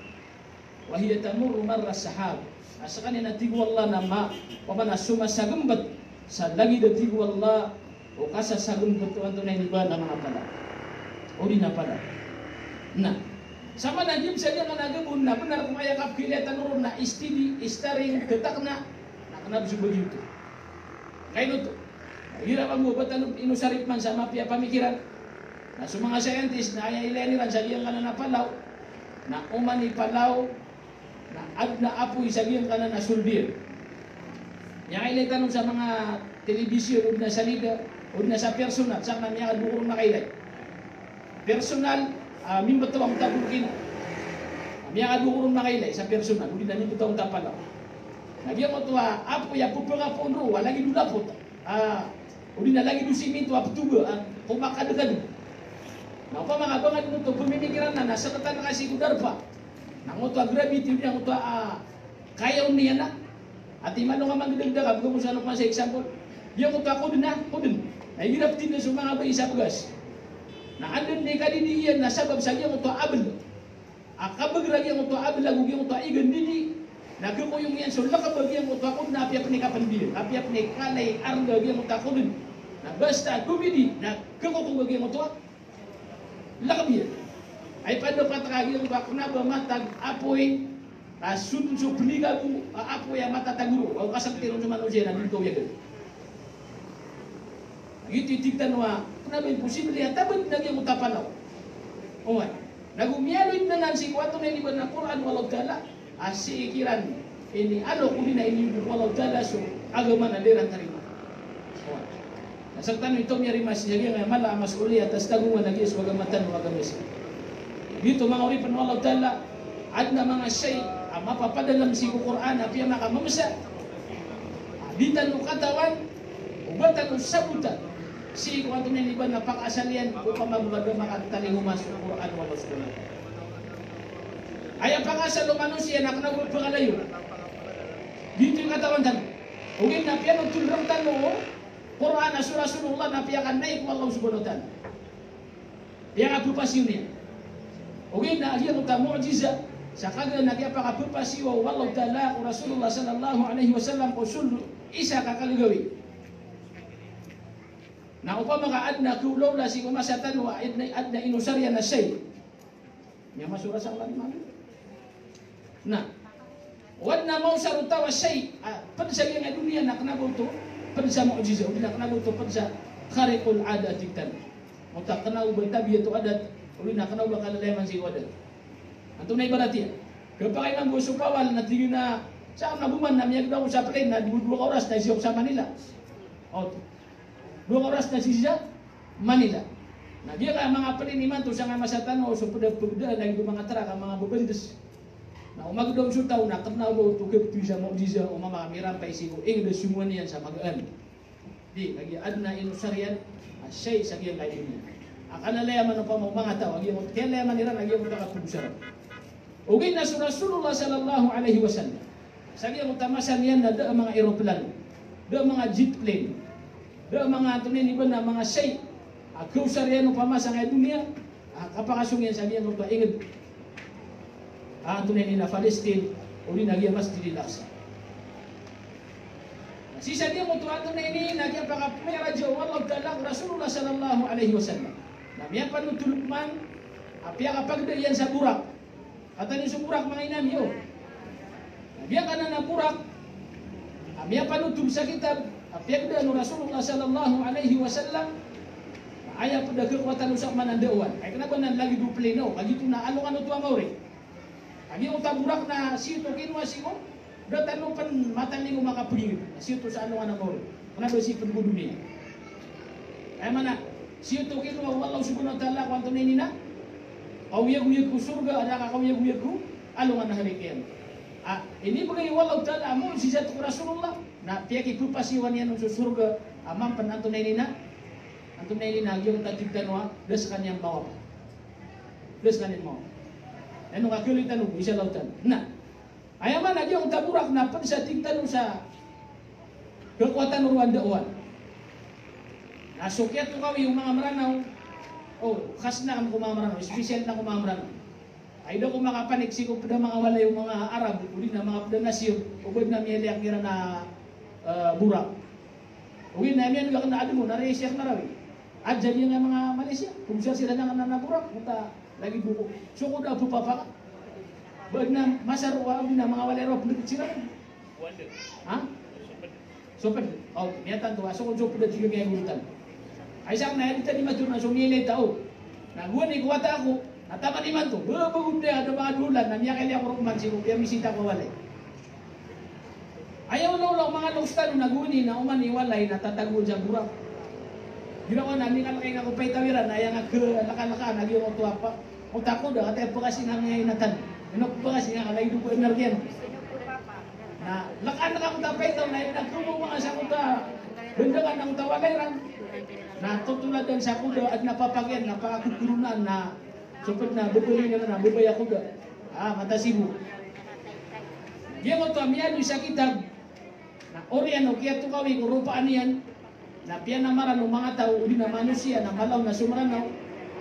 "Wa hiya tamurru marra sahab." A skaniyan a tig o Allah na ma-, opama na somasagmbt sa lagid a tig o Allah o kasasagmbt o antonaa ini ba na manga palaw. Odi na palaw. Na Sa maana giyangkaya a gabon na bnar ko aya kapkhailay tano ron na S T D, starring, khatakna, na kna o ba so ba giyoto. Kaino oto? Igira mambo ba tano inosar iman sa mapiya a pamikiran. Na so manga scientist na aya ilay iran sa giyangkanan a palaw, na oman i palaw na adn a apoy sa giyangkanan a solder. Miyailay tano sa manga telebisyon, odi na sa lida, odi na sa personal, sa kna miyakadokor on makailay. Personal, ah, mimbtowa angkoto a bolkin. Miyakadokor on makailay sa personal, odi na mimbtowa angkoto a palaw. Na giyangkoto a apoy a pphakapoon roo a lagid o lapot. Ah, odi na lagid o siminto a ptoba, ah, ko makadkad. Na opama ka ba nga dn oto pmimikiran na, na sktano ka sii ko darpa. Na angkoto a gravity, odi na angkoto a, ah, kaya on iyan na. Ati malo nga manggdagdag a bgan ko sa ano pa sa example. Giyangkoto a kodn a, kodn. Na igira ptindg so manga bai sa bgas. Na anda dn i kadidi iyan na sabap sa giyangkoto a abl. A kabagr a giyangkoto a abl ago giyangkoto a iga ndidi, na khakoyong iyan so lkb a giyangkoto a kodn a apiya pn i kapndil, apiya pn i kalay arga a giyangkoto a kodn. Na basta domidi, na khakokog a giyangkoto a lkb iyan. Ay pd a patak a giyangkoto a kna ba matag apoy, a sodn so pnikago a apoy a matatago ron, ago kasakti ron so manosiya na di kawyagan. Giyoto i tig tano a kna ba imposible a tabat na giyangkoto a palaw. Oway. Nago miyaaloy dn anan sii ko antonaa i ba na Qur'an o Allahu Ta'ala, a sii kiran inialok odi na iniyog o Allahu Ta'ala so agama na da iran tarimaan. Oway. Na sktano i taw miyarima sii sa giyangkaya mala a mas'uliyat a stagongan a giya so agama tano a agama Islam. Giyoto manga oripn o Allahu Ta'ala, adn a manga shay a mapapadalm sii ko Qur'an a piyamakammsa. Di tano katawan, o ba tano sabotan sii ko antonaa i ba na pakaasal iyan, opama ka ba da makatalingoma so Qur'an o Allah Subhanahu wa Ta'ala. Aya pakaasal o manosiya na kna o ba pkalayon. Giyoto i katawan tano. Ogaid na piyanothol rktano o Qur'an a so Rasulullah na piyakanaik o Allah Subhanahu wa Ta'ala. Piyakapphasiyowa niyan. Ogaid na giyangkoto a mu'jiza, sa kagaan a kiyapakapphasiyowa o Allahu Ta'ala ko Rasulullah sallallahu alaihi wasallam ko sold o isa ka kagagawii. Na opama ka adn a khaolaola sii ko masa tano a adn a, adn a inosar iyan a shay. Miyamasora sa olan iman. Na o adn a maosar o taw a shay, a, pd sa giyangkai a doniya na kna ba oto pd sa mu'jiza, odi na kna ba oto pd sa khariqul 'adah a tig tano. Oto a kna o ba tabiat o adat, odi na kna o ba kalalayaman sii ko adat. Antonaa i ibarat iyan? Khapakay mambo so kawal na tig iyan a, sa kna ba oman na miyagda ako sa plane na dowa, dowa ka oras na sii ako sa Manila. Oto. Dowa ka oras na sii sa Manila. Na giyangkai a manga plane imanto sangkai a masa tano, so pd a pagdaan lagid o manga trak a manga babands. Na o magda on so taw na kna o ba oto kabtowi sa mu'jiza, o mama mirampay sii ko ingd a songowan iyan sa magaan. Di, lagid a adn a inosar iyan a shay sa giyangkai a doniya a kalalayaman opama o manga taw a giyangkoto a kalalayaman iran a giyangkoto a kapagosara. Ogaid na so Rasulullah sallallahu alaihi wasallam, sa giyangkoto a masa niyan na da a manga eroplano, da a manga jet plane, da a manga antonaa i ba na manga shay a kaosar iyan opama sangkai a doniya a kapakasong iyan sa giyangkoto a ingd a antonaa ini na Palestine, odi na giya Masjidil Aqsa. Sii sa giyangkoto a antonaa ini na kiyapakapmi'raj o Allahu Ta'ala ko Rasulullah sallallahu alaihi wasallam, na miyapanothol man a piyakapagda iyan sa Burak. Katharo niyo so Burak, manga inam iyo. Na giyangkanan a Burak a miyapanothol sa kitab a piyagdaan o Rasulullah sallallahu alaihi wasallam, na aya pd a khakowa tano sa maana a da'wah. Ay kna ba nan lagid o plane, kagiya oto na alongan oto a maori. Kagiya oto a Burak na sii oto kinowa sii ko, da tano pn matalingoma ka pagingd. Sii oto sa alongan a maori. Kna ba sii pd ko doniya. Aya maana, sii oto kinowa o Allah Subhanahu wa Ta'ala ko antonaa ini na kaoyagoyag ko sorga, aden a kaoyagoyag ko alongan a hari kiyamat. A, inibgay o Allah Ta'ala a mu'jizat ko Rasulullah, na piyakipphasiyowa niyan on so sorga a man pn antonaa ini na, antonaa ini na giyangkoto a tig tano a da skaniyan mawapa. Da skaniyan mawapa. Ino ka khailay tano, insha Allah Ta'ala. Na aya maana giyangkoto a Burak na pd sa tig tano sa khakowa tano roo a da'wah. Na so kiyatokawi o manga Mranaw, o, khas na ko manga Mranaw, special na ko manga Mranaw. Ay da ko makapanik sii ko pd a manga walay o manga Arab, odi na manga pd a nasyon, o ba adn a miyaliyak iran a, eh, Burak. Ogaid na miyan'g akn a adn on, na riyai siya kna rawi. Adn sa giyangkai a manga Malaysia, kobsar siran angkanan a Burak, mota Lagid bo ko. So ko da bo papa ka. Ba na masar o abi na manga walay ro pd siran. Ha? Soped. O, miyatanto a so ko soped a tig iyan a guro tano. Ay sa na aya di tano matharo na so miyailay tao. Na gowani ko wata ako, na taman imanto. Ba, ba, gowani a da manga dolan na miyakailay ako roo man sii ko piyamisita ko walay. Aya olaola o manga loks tano na gowani na oman i walay na tatagoan sa borak. Giraw na mikalakay nga ko paitaw iran, aya nga khalakalakaan a giyangkoto a pa. Oto a koda, kataya pkasinga nga inatan. Ino pkasinga ka lagid o ko energy ano. Na lakaan ka koto a paitaw na ino na komo manga sa koto a bendangan na koto a walay iran. Na totoladan sa koda, adn a papagiyan, na pakakokoronaan, na soped na bebeli na, na bebaya koda. Ah, matasibo. Giyangkoto a miyaaloy sa kitab, na oriyan o kiyatokawi ko ropaan iyan, na piyanamaran o manga taw, odi na manosiya, na malaw na so Mranaw,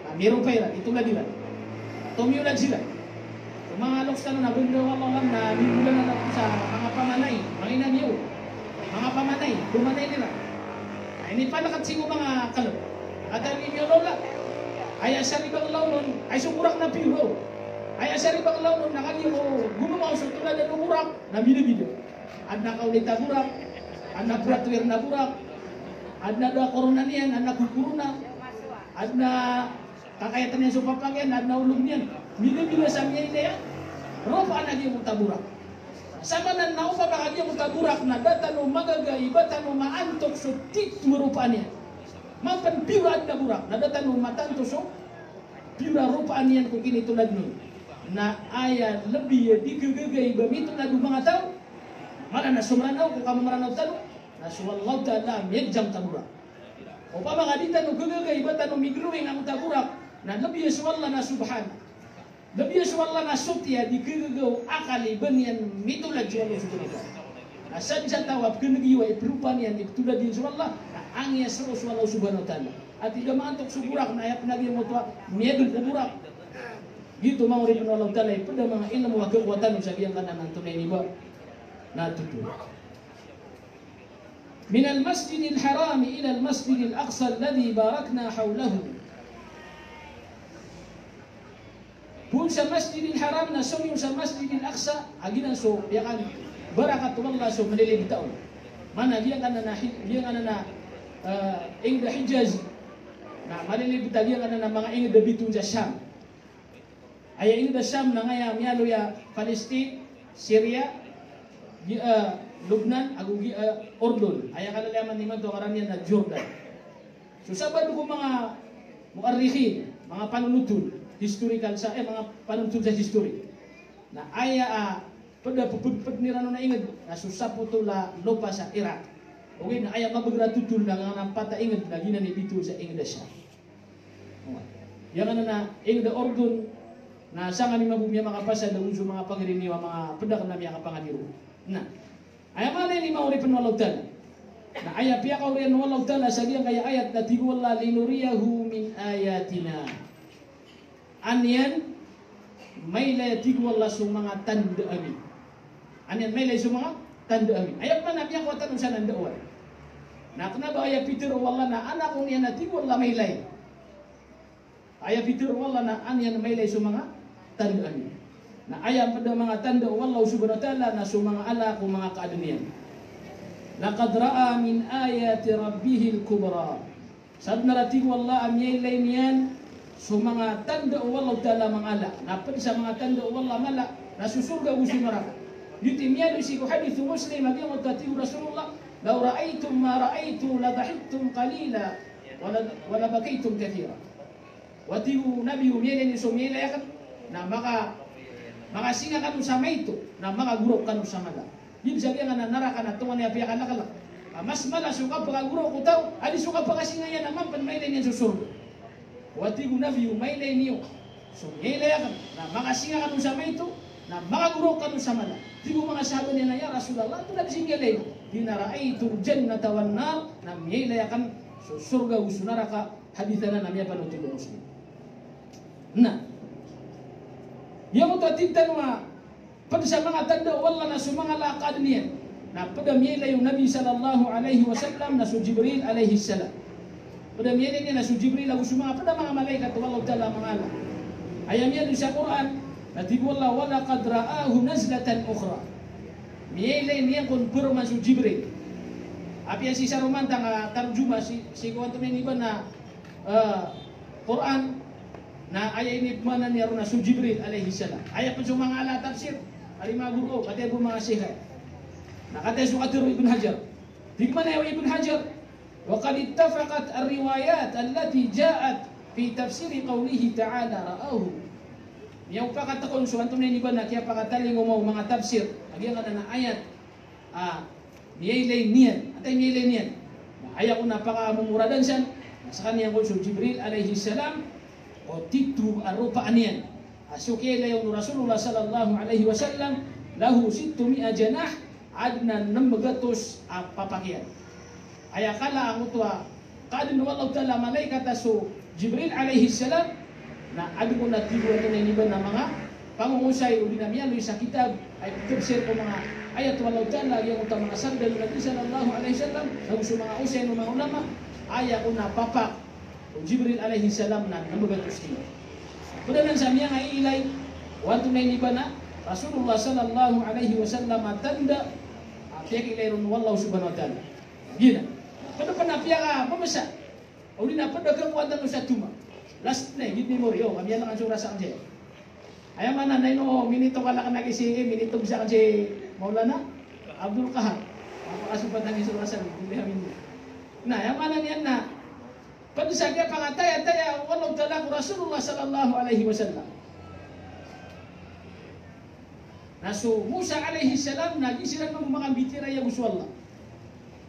na miropa iran, itolad iran. Tomiyolad siran. So manga loks tano na benda o Allah alam na mimolanan ako sa manga pamanay, manga ina niyo. Manga pamanay, pamanay iran. Na inipalakat sii ko manga kalb. Katharo i miyolaola. Aya saribang laonon, ay so borak na pure. Aya saribang laonon, na kagiya ko gonomaw so toladan o borak, na bidabida. Adn a kaolita borak, adn a pratwir na borak, adn a da korona niyan, adn a kokorona, adn a kakayatan iyan so papagiyan, adn a olog niyan. Bidabida sa miyailay a ropaan a giyangkoto a borak. Samanan na opama ka giyangkoto a borak na da tano magaga i ba tano maantok so tito a ropaan iyan. Mapen pure adn a borak na da tano matanto so pure a ropaan iyan ko kinitolad niyan. Na aya lbi a di khagaga i ba mitolad o manga taw, mala na so Mranaw ko kamamaranaw tano, na so Allahu Ta'ala a miyadjang ta borak. Opama ka di tano khagaga i ba tano miglowing angkoto a borak, na lbi a so Allah na subhana. Lbi a so Allah na soti a di khagaga o akal i ba niyan mitolad so Allah subhanahu wa ta'ala. Na sadn sa taw a pkhanegi o aya i propaan iyan i ptolad iyan so Allah, na angiyas roo so Allah subhanahu wa ta'ala. Ati da maantok so borak na aya pn a giyangkoto a miyadn ko borak. Giyoto manga oripn o Allah ta'ala i pd a manga ilmo a khakowa tano sa giyangkanan a antonaa ini ba na totol. Minal masjidil harami ilal masjidil aqsa alladhi barakna hawlahu. Poon sa Masjidil Haram na somiyo sa Masjidil Aqsa, a giyanan so, aya kan, barakat o Allah so malilibta on. Maana giyangkanan a hi-, giyangkanan a, eh, ingd a Hijaz, na malilibta giyangkanan a manga ingd a bitoon sa Sham. Aya ingd a Sham na aya miyaaloy a Palestine, Syria, gi-, eh, Lebanon, ago gi-, eh, Urdun. Aya kalalayaman imanto a ngaran iyan na Jordan. So sabaad ko manga mu'arrikhin, manga panonotol, historical sa, eh, manga panonotol sa history. Na aya, ah, pd a pphagpd iran on a ingd, na so sapotol a lopa sa Iraq. Ogaid na aya mabagr a totol na ngana pat a ingd na giyanan i bitoon sa ingd a Sham. Giyangkanan a ingd a Urdun, na sangkanan i mambo miyamakapasad ago so manga pagari niyo a manga pd akn a miyakapangadi roo. Na, aya maana ini manga oripn o Allahu Ta'ala. Na aya piyakaoriyan o Allahu Ta'ala sa giyangkaya ayat na tig o Allah, "Linuriyahu min ayatina." An iyan mailay, tig o Allah, so manga tanda ami. An iyan mailay so manga tanda ami. Aya pman a miyakowa tano sa nanda oway. Na kna ba aya pitharo o Allah na an ako niyan a tig o Allah mailay. Aya pitharo o Allah na an iyan mailay so manga tanda ami. Na aya pd a manga tanda o Allah subhanahu wa ta'ala na so manga ala ko manga kaadn iyan. Laqad ra'a min ayati rabbihil kubra. Sadn a tig o Allah a miyailay niyan so manga tanda o Allah ta'ala a manga ala. Na pd sa manga tanda o Allah a mala na so sorga ago so naraka. Giyoto i miyaaloy sii ko hadith o Muslim a giyangkoto a tig o Rasulullah, "Law ra'aytum ma ra'aytu la dahiktum qalila wa la, wa la bakaytum kathira." Wa tig o Nabi, o miyailay niyo so miyailay akn, na maka, makasinga kano sa maito, na makagorok kano sa mala. Giya sa giyangkanan a naraka na tonganay a piyakalaklak. A mas mala so kapakagorok o taw, a di so kapakasinga iyan a mambo mailay niyan so sorga. Wa tig o Nabi, o mailay niyo so miyailay akn, na makasinga kano sa maito, na makagorok kano sa mala. Tig o manga sahaba niyan a, "Ya Rasulullah, antonaa dn i miyailay?" Tig iyan a, "Ra'aytul jannata wan nar," na miyailay akn so sorga ago so naraka. Hadith anan a miyapanothol o Muslim. Na giyangkoto a tig tano a pd sa manga tanda o Allah na so manga ala a kaadn iyan. Na pd a miyailay o Nabi sallallahu alaihi wasallam na so Jibril alaihis salam. Pd a miyailay niyan na so Jibril ago so manga, pd a manga malaikat o Allah ta'ala a manga ala. Aya miyaaloy sa Qur'an, na tig o Allah, "Wa laqad ra'ahu nazlatan ukhra." Miyailay niyan kon paroman so Jibril. Apiya sii sa romantang a tarjuma sii, sii ko antonaa ini ba na, eh, Qur'an, na aya inipmaana niyan roo na so Jibril alayhis salam. Aya pn so manga ala a tafsir, ari manga guro, katii bo manga sheikh. Na katii so katharo o Ibn Hajar. Tig mambo o Ibn Hajar, "Wa qad ittafaqat ar-riwayat allati ja'at fi tafsiri qawlihi ta'ala ra'ahu." Miyaopakat kon so antonaa ini ba na kiyapakatalingoma o manga tafsir a giyangkanan a ayat a miyailay niyan. Antaa i miyailay niyan? Na aya kon a pakamomoraan san, na skaniyan kon so Jibril alayhis salam, o tito a ropaan iyan. A so kiyailay on o Rasulullah sallallahu alayhi wasallam, lahu sittu mi'a janah, adn a nem gatos a papak iyan. Aya kala angkoto a kaadn o Allahu Ta'ala a malaikat a so Jibril alayhis salam, na adn kon a tig o antonaa ini ba na manga pangosay odi na miyaaloy sa kitab a iptafsir ko manga ayat o Allahu Ta'ala, giyangkoto a manga sabda o Nabi sallallahu alayhi wasallam, nago so manga osay o manga ulama, aya kon a papak o Jibril alayhis salam na nem gatos kilo. Pd anan sa miyangailay o antonaa ini ba na Rasulullah sallallahu alayhi wasallam a tanda a piyakiilay ron o Allah subhanahu wa ta'ala. Giyanan. Pd pn a piyakapmbasa. Odi na pd a kakowa tano sa toma. Last na, giyoto i memory, o, kamiyan akan so rasa akn sii. Aya maana na ino minito ka lakn a kisi, eh, minito bisa akn si Maulana Abdul Qahar. Apa kasopat akn so rasa, hindi kami. Na, aya maana niyan na, pd sa kiyapakatayataya o Allahu Ta'ala ko Rasulullah sallallahu alayhi wasallam. Na so Musa alayhis salam na giya siran mambo makambitiyarai ago so Allah.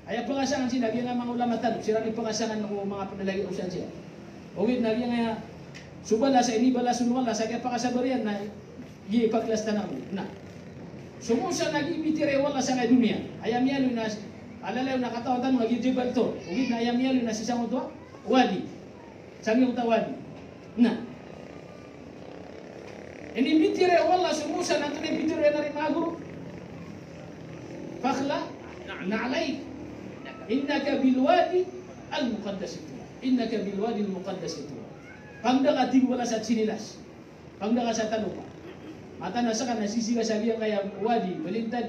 Aya pngasangan sii na giyangkaya manga ulama tano, siran i pngasangan ko manga pnlagid o san sii. Ogaid na giyangkaya so balas a inibalas on o Allah sa kiyapakasabar iyan na giya i paglas tano. Na so Musa na giya imbitiyarai o Allah sangkai doniya. Aya miyaaloy na, alalayon a katawan tano na giya Jabal Tur. Ogaid na aya miyaaloy na sii sangkoto a wadi. Sangkoto a wadi. Na inimbitiyarai o Allah so Musa, na antonaa i mbitiyarai iyan, ari manga guro? "Fakhla' na'layk, innaka bil wadi al muqaddasi tuwa. Innaka bil wadi al muqaddasi tuwa." Pangda ka, tig o Allah, sa sinilas. Pangda ka sa talopa. Mataan a ska na sisii ka sa giyangkaya wadi, balintad.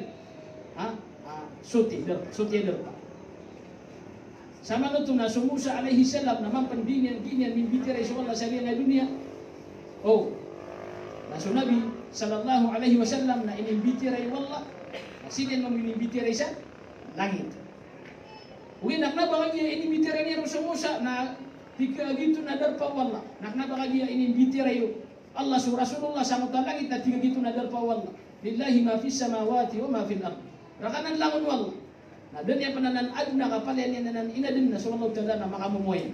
Ha? Ah, soti, darpa, soti a darpa. Samanoto na so Musa alayhis salam na mambo pn di niyan, di niyan mimbitiyarai so Allah sa giyangkaya doniya. O. Na so Nabi sallallahu alayhi wasallam na inimbitiyarai o Allah, na sii niyan mambo inimbitiyarai sa langit. Ogaid na kna ba kagiya inimbitiyarai niyan roo so Musa na tig a giyoto na darpa o Allah. Na kna ba kagiya inimbitiyarai o Allah so Rasulullah sangkoto a langit na tig a giyoto na darpa o Allah. Lillahi ma fis samawati wa ma fil ard. Rk anan langon o Allah. Na da niyan pn anan adn a kapalaya niyan anan inadn na so Allahu Ta'ala na makamomoway.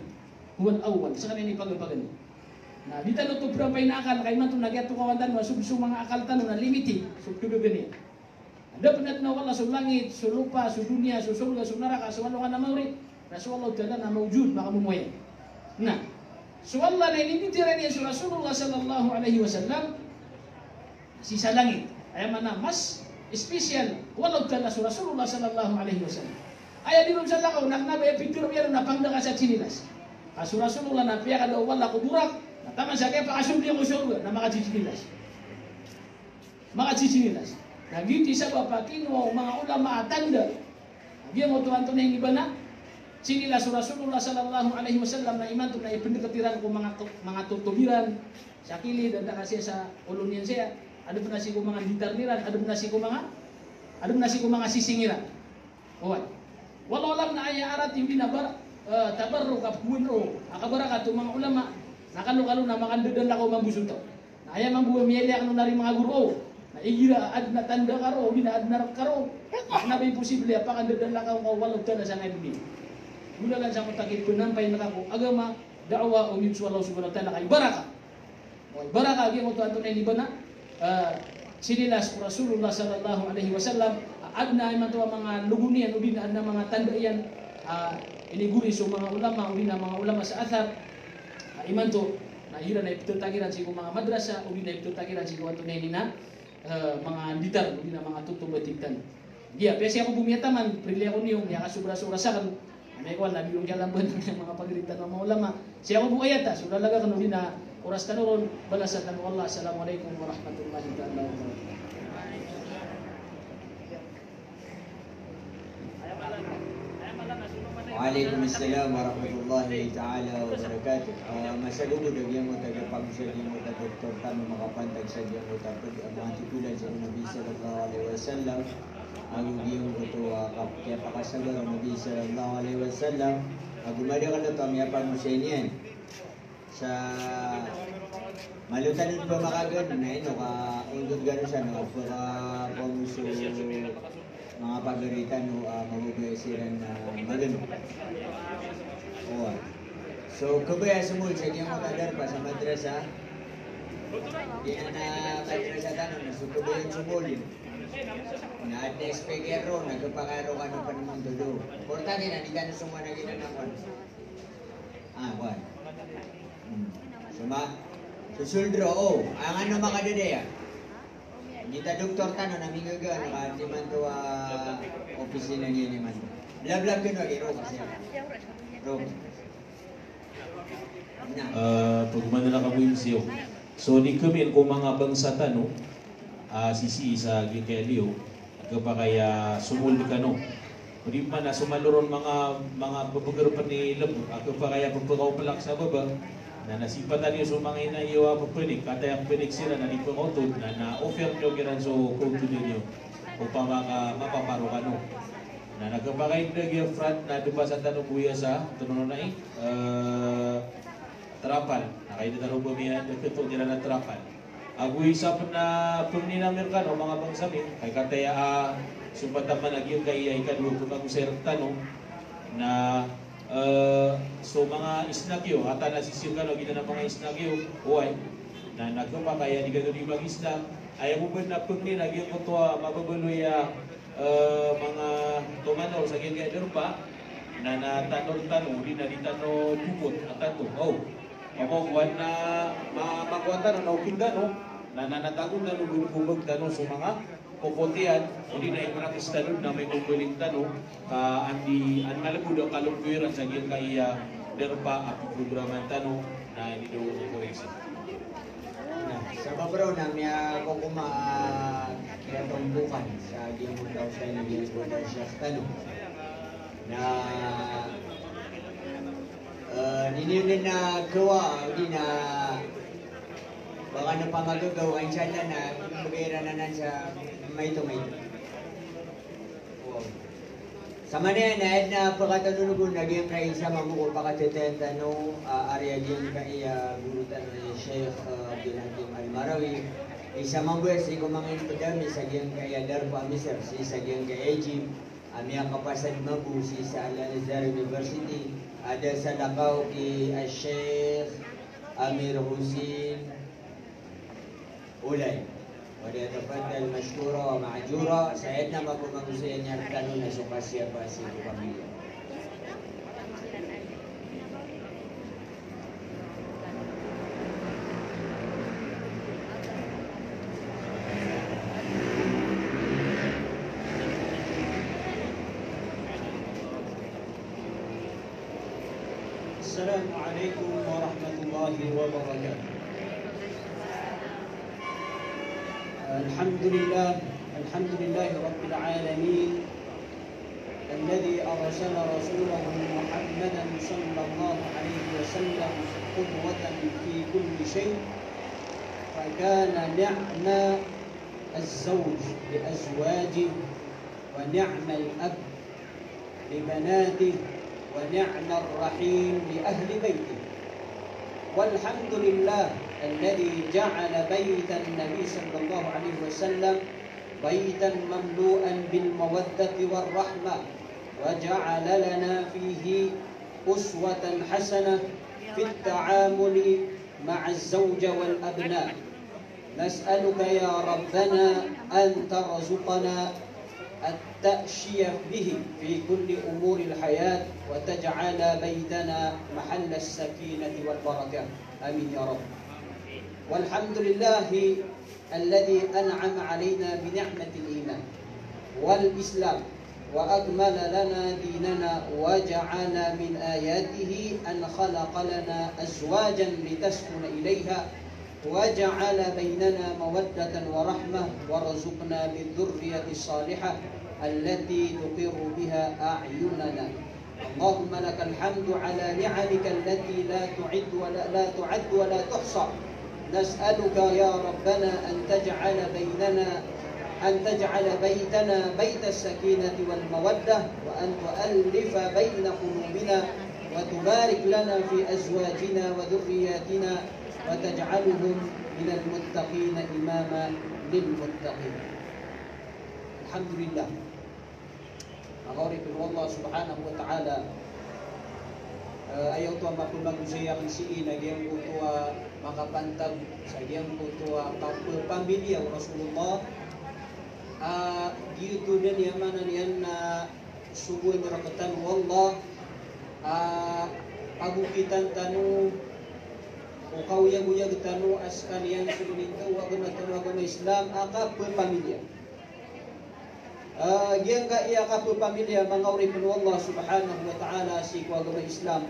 Huwal awwal. Skaniyan i pagapagana. Na di tano oto prapay na akal, ka imanto na kiyatokawan tano a so, so manga akal tano na limited. So khababaan iyan. Da pn adn o Allah so langit, so lopa, so doniya, so sorga, so naraka, so alongan a maori, na so Allahu Ta'ala na mawjud, makamomoway. Na so Allah na inimbitiyarai niyan so Rasulullah sallallahu alayhi wasallam sii sa langit. Aya maana mas special o Allahu Ta'ala so Rasulullah sallallahu alayhi wasallam. Aya di ron salakaw, na kna ba aya pitharo iyan na pangda ka sa sinilas. Ka so Rasulullah na piyakada o Allah ko Burak, na taman sa kiyapakasold iyan ko sorga, na makasisinilas. Makasisinilas. Na giyoto i sabap a kinowa o manga ulama a tanda a giyangkoto antonaa ini ba na sinilas o Rasulullah sallallahu alayhi wasallam na imanto na ipndkt iran ko manga to-, manga totob iran sa kilid, antaa ka siya sa olo niyan siya, adn pn a sii ko manga nditar iran, adn pn a sii ko manga, adn pn a sii ko manga sising iran. Oway. Wallahu a'lam na aya aratiyaya odi na bar-, eh, tabarruk a pkhaowan roo a kabarakat o manga ulama, na kalokalo na makandadalakaw mambo so taw. Na aya mambo a miyailay akn on, ari manga guro, na igira a adn a tanda ka roo, odi na adn a rk ka roo, na kna ba imposible a pakandadalakaw ka o Allahu Ta'ala sangkai doniya. Golalan sangkoto a kipnampay ngka ko agama, da'wa, o miyog so Allah subhanahu wa ta'ala ka ibaraka. Ibaraka a giyangkoto antonaa ini ba na, eh, sinilas o Rasulullah sallallahu alayhi wasallam, a adn a imanto a manga logon iyan, odi na adn a manga tanda iyan, a inigori so manga ulama, odi na manga ulama sa athar, a imanto na iran na ipthatag iran sii ko manga madrasa, odi na ipthatag iran sii ko antonaa ini na, eh, manga nditar, odi na manga totob a tig tano. Giya, apiya sii ako bo miyataman, prili ako niyo, miyakasobra so oras akn. Amay ko, na di ron kiyalamban a manga pagari tano a manga ulama. Sii ako bo ayata, so lalag akn odi na, o Oras tano ron, balasan tano o Allah. Assalamu alaikum warahmatullahi taala wabarakatuh. Wa alaikum assalam warahmatullahi taala wabarakatuh. Ah, masagobod a giyangkoto a pagosay a giyangkoto a doktor tano makapantag sa giyangkoto a pag-, ah, manga tikolan sa Nabi sallallahu alaihi wasallam. Ago giyangkoto a kap-, kiyapakasabar o Nabi sallallahu alaihi wasallam. Ago madakl oto a miyapagosay niyan. Sa malo tano pn makagn, na ino ka ontod gano sa na pka pamosok manga pagari tano a mababaya siran na magn. Oway. So kabaya somol sa giyangkoto a darpa sa madrasa. Giyanan a madrasa tano na so kabaya somol. Na adn a speaker ron, na khapakay ron kano pn montod. Importante na di tano somowa na giyanan a pn. Ah, kowan. Hmm. So ma-, so sold ron, o, angkanan a makadadaya. Giyoto a doktor tano na minggaga, na ka di man to, ah, opisina niyan imanto. Blablag kano a giro kasi. Ro. Na. Ah, pagmanala ka mo yung siyo. So, di kami ko manga bangsa tano, ah, sisii sa giyangkaya liyo, a khapakay a somold kano. O di man a so malo ron manga, manga pphagr pn i lb, a khapakay a pphakaoplak sa baba, na nasipatan iyo so manga ina iyo a pphanik, kataya a pphanik siran na di pkaotod, na, na offer niyo kiran so kaotodan iyo. Opama ka mapaparo kano. Na, na khapakay dn a giya front na dbasa tano bo iya sa, tonononai, eh, trapal. Na kagiya tano bo miya, dn khatoon iran a trapal. Ago isa pn a pangnin ami rkano, manga bangsa mi, kay kataya a, so pataman a giyangkaya ikadowa a pagosay rktano, na, eh, so manga snack iyo, a tana sisii rkano, giyanan a manga snack iyo, oway. Na, na khapakay a di kano di mag-snack, aya bo pn a pangnin a giyangkoto a mababaloy a eh, manga tomanor sa giyangkaya darpa, na, na tanor tano, odi na di tano dopot a tato. O, makakowan na, ma-, makowan tano, na okit tano, na, na, na tago tano, gonogobag tano so manga popot iyan, odi na ipraktis tano, na may kokoling tano, ka andi, an malbod a kalobod iran sa giyangkaya darpa a pprograman tano, na inido kokoring sa. Na, sabap roo na miyakokowa a kiyatombokan sa giyangkoto a usay na giyangkoto a sheikh tano. Na, eh, niniyo na kowa, odi na, baka na pamagagaw, insha Allah na, mbgay iran anan sa maito, maito. Samanaya na aya dn a pkatanonogon a giyangkai isa mambo ko pakatatayan tano, ah, ari a giyangkai a goro tano a Sheikh, ah, Abdul Hakim Al-Marawi. Isa mambo iya sii ko manga inipd ami sa giyangkai a darpa a Misir, sii sa giyangkai a Egypt, a miyakapasad mambo sii sa Al-Azhar University, a da salakaw ki a Sheikh Amir Hussein Ulay. Falyatafaddal mashkuran wa ma'juran. Sa aya dn a mapamagosay niyan rktano na so kasiyapa sii ko pamilya. السلام عليكم ورحمة الله وبركاته. الحمد لله، الحمد لله رب العالمين، الذي أرسل رسوله محمدا صلى الله عليه وسلم قدوة في كل شيء، فكان نعم الزوج لأزواجه، ونعم الأب لبناته، ونعم الرحيم لأهل بيته. والحمد لله الذي جعل بيت النبي صلى الله عليه وسلم بيتا مملوءا بالمودة والرحمة، وجعل لنا فيه أسوة حسنة في التعامل مع الزوجة والأبناء. نسألك يا ربنا أن ترزقنا التأشية به في كل أمور الحياة، وتجعل بيتنا محل السكينة والبركة. آمين يا رب. والحمد لله الذي أنعم علينا بنعمة الإيمان والإسلام وأكمل لنا ديننا وجعل من آياته أن خلق لنا أزواجا لتسكن إليها وجعل بيننا مودة ورحمة وارزقنا بالذرية الصالحة التي تقر بها أعيننا. اللهم لك الحمد على نعمك التي لا تعد ولا، لا تعد ولا تحصى. نسألك يا ربنا أن تجعل بيننا، أن تجعل بيتنا بيت السكينة والمودة، وأن تؤلف بين قلوبنا، وتبارك لنا في أزواجنا وذرياتنا، وتجعلهم من المتقين إماما للمتقين. الحمد لله. Manga oripn o Allah subhanahu wa ta'ala, eh, aya oto a mapmagosay akn sii na giyangkoto a makapantag sa giyangkoto a kapphamilyaan o Rasulullah. Ah, giyoto dn i aya maana niyan na sogoan rktano o Allah, ah, pagokitan tano o kaoyagoyag tano a skaniyan so dn i agama tano a agama Islam a kapphamilyaan. Ah, giyangkaya kapphamilyaan, manga oripn o Allah subhanahu wa ta'ala sii ko agama Islam,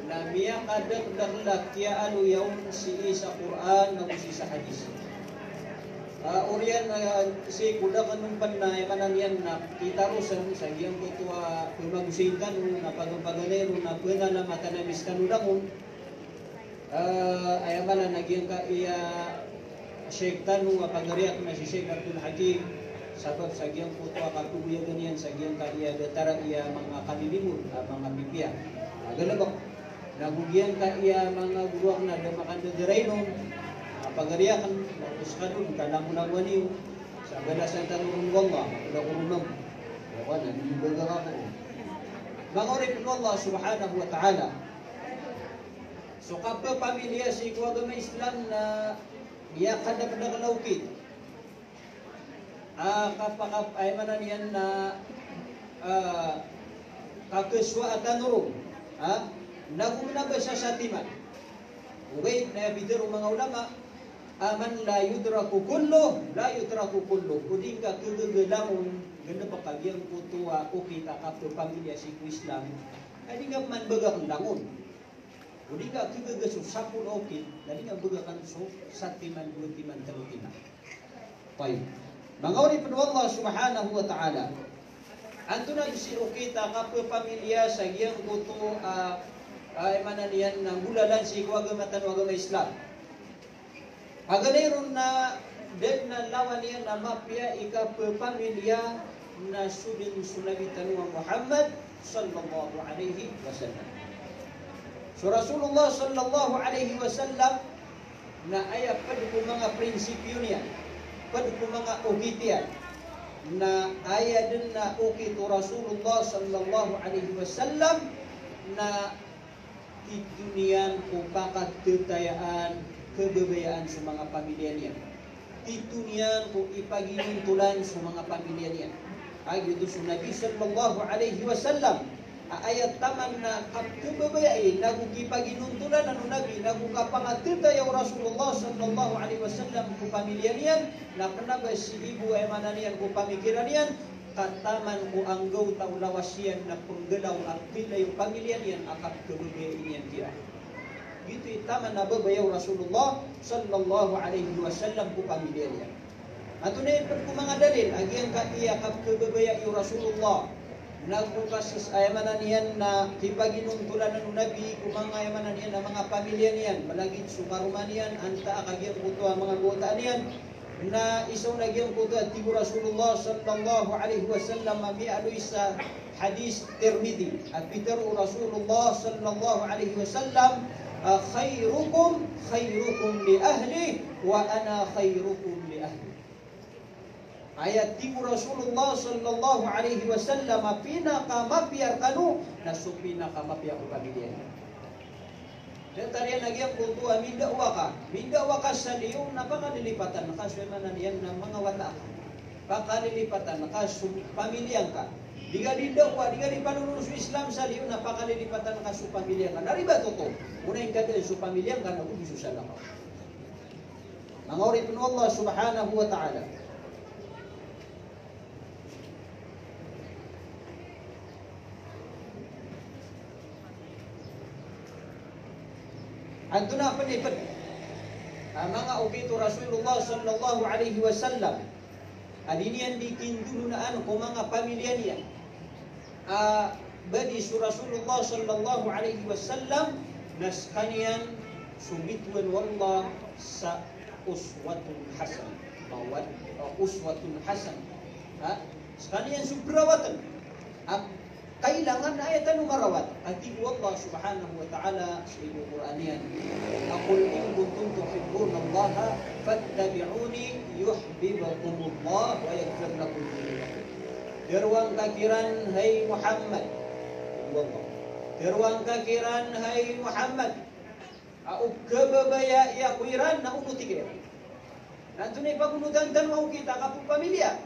na miyakadakdakl a kiyaaloya on sii sa Qur'an ago sii sa hadis. Ah, oriyan, ah, sii ko dakn on pn na aya maana niyan na kitarosan sa giyangkoto a pmagosay tano na paganapaganay ron na pnalamatan ami skano langon. Ah, aya maana na giyangkaya Sheikh tano a pagari akn na si Sheikh Abdul Hakim, sabap sa giyangkoto a kapagoyagan iyan sa giyangkaya datar a aya manga kalilimo, ah, manga pipiya a galbk. Na go giyangkaya manga goro akn a da makandadaray on a pagari akn, na go skano dn ka langolangowan iyo sa balasan tano ron o Allah, da ko ron on. Aya ko na, di bagak ako. Manga oripn o Allah subhanahu wa ta'ala. So kapphamilyaan sii ko agama Islam na miyakadakdakl a okit. Ah, kapakap-, aya maana niyan na, ah, kakhasowa a tano ron. Ah, na go kna ba sa satiman. Ogaid na aya pitharo o manga ulama, a man la yudraku kulluh, la yutraku kulluh. O di ngka khagaga langon, galbk a giyangkoto a okit a kapphamilyaan sii ko Islam, a di ngka pman bagakn langon. O di ngka khagaga so sapolo a okit, na di ngka bagakn so satiman, dowa timan, tlo timan. Tayyib. Manga oripn o Allah subhanahu wa ta'ala. Antonaa dn si okit a kapphamilyaan sa giyangkoto a, a, aya maana niyan na nggolalan sii ko agama tano a agama Islam. Paganay ron na da dn a lawan iyan a mapiya i kapphamilyaan na so dn so Nabi tano a Muhammad sallallahu alaihi wasallam. So Rasulullah sallallahu alaihi wasallam na aya pd ko manga prinsipyo niyan, pd ko manga okit iyan, na aya dn a okit o Rasulullah sallallahu alaihi wasallam na titho niyan ko pakathatayaan, khababayaan so manga pamilya niyan. Titho niyan ko ipaginontolan so manga pamilya niyan. A giyoto so Nabi sallallahu alaihi wasallam a aya taman na kapkhababayai, nago kipaginontolan o Nabi, nago kapangathataya o Rasulullah sallallahu alaihi wasallam ko pamilya niyan, na kna ba sii bo, aya maana niyan, ko pamikiran iyan, ka taman ko anggawta o lawas iyan na pnggalaw a pilay o pamilya niyan a kapkhababayai niyan kiran. Giyoto i taman a babaya o Rasulullah sallallahu alaihi wasallam ko pamilya niyan. Antonaa i pd ko manga dalil a giyangkaya kapkhababayai o Rasulullah, nago kas-, aya maana niyan na kipaginontolan o Nabi ko manga, aya maana niyan na manga pamilya niyan, malagid so karoma niyan, antaa ka giyangkoto a manga bawata niyan, na isa on a giyangkoto a tig o Rasulullah sallallahu alaihi wasallam a miyaaloy sa hadis Tirmidhi, a pitharo o Rasulullah sallallahu alaihi wasallam, a, "Khairukum khairukum li ahlihi, wa ana khairukum li ahli." Aya tig o Rasulullah sallallahu alaihi wasallam a pinakamapiya rkano na so pinakamapiya ko pamilya niyan. Datar iyan a giyangkoto a minda'wa ka, minda'wa ka sa liyo na pakalilipatan ka so, aya maana niyan na manga wata ka. Pakalilipatan ka so pamilya ngka. Di ka di da'wa, di ka di panonoron so Islam sa liyo na pakalilipatan ka so pamilya ngka. Na ribat oto, onaan ka dn so pamilya ngka na go di so salakaw. Manga oripn o Allah subhanahu wa ta'ala. Antonaa pn i pd a manga okit o Rasulullah sallallahu alaihi wasallam a di niyan di kindolonaan ko manga pamilya niyan a ba di so Rasulullah sallallahu alaihi wasallam na skaniyan so bitowan o Allah sa uswatun hasanah. Mawad, uh, uswatun hasanah. Ha? Skaniyan so perawatan. A kailangan a aya tano marawat. A tig o Allah subhanahu wa ta'ala sii ko Qur'an iyan, a, "Qul in kuntum tuhibbunallaha fattabi'uni yuhbibkumullah wa yaghfir lakum dhunubakum." Tharoang ka kiran, hay Muhammad. Tig o Allah. Tharoang ka kiran, hay Muhammad, a o kababayai ako iran na onoti ka iran. Na antonaa i pagonotan tano a okit a kapepamilya?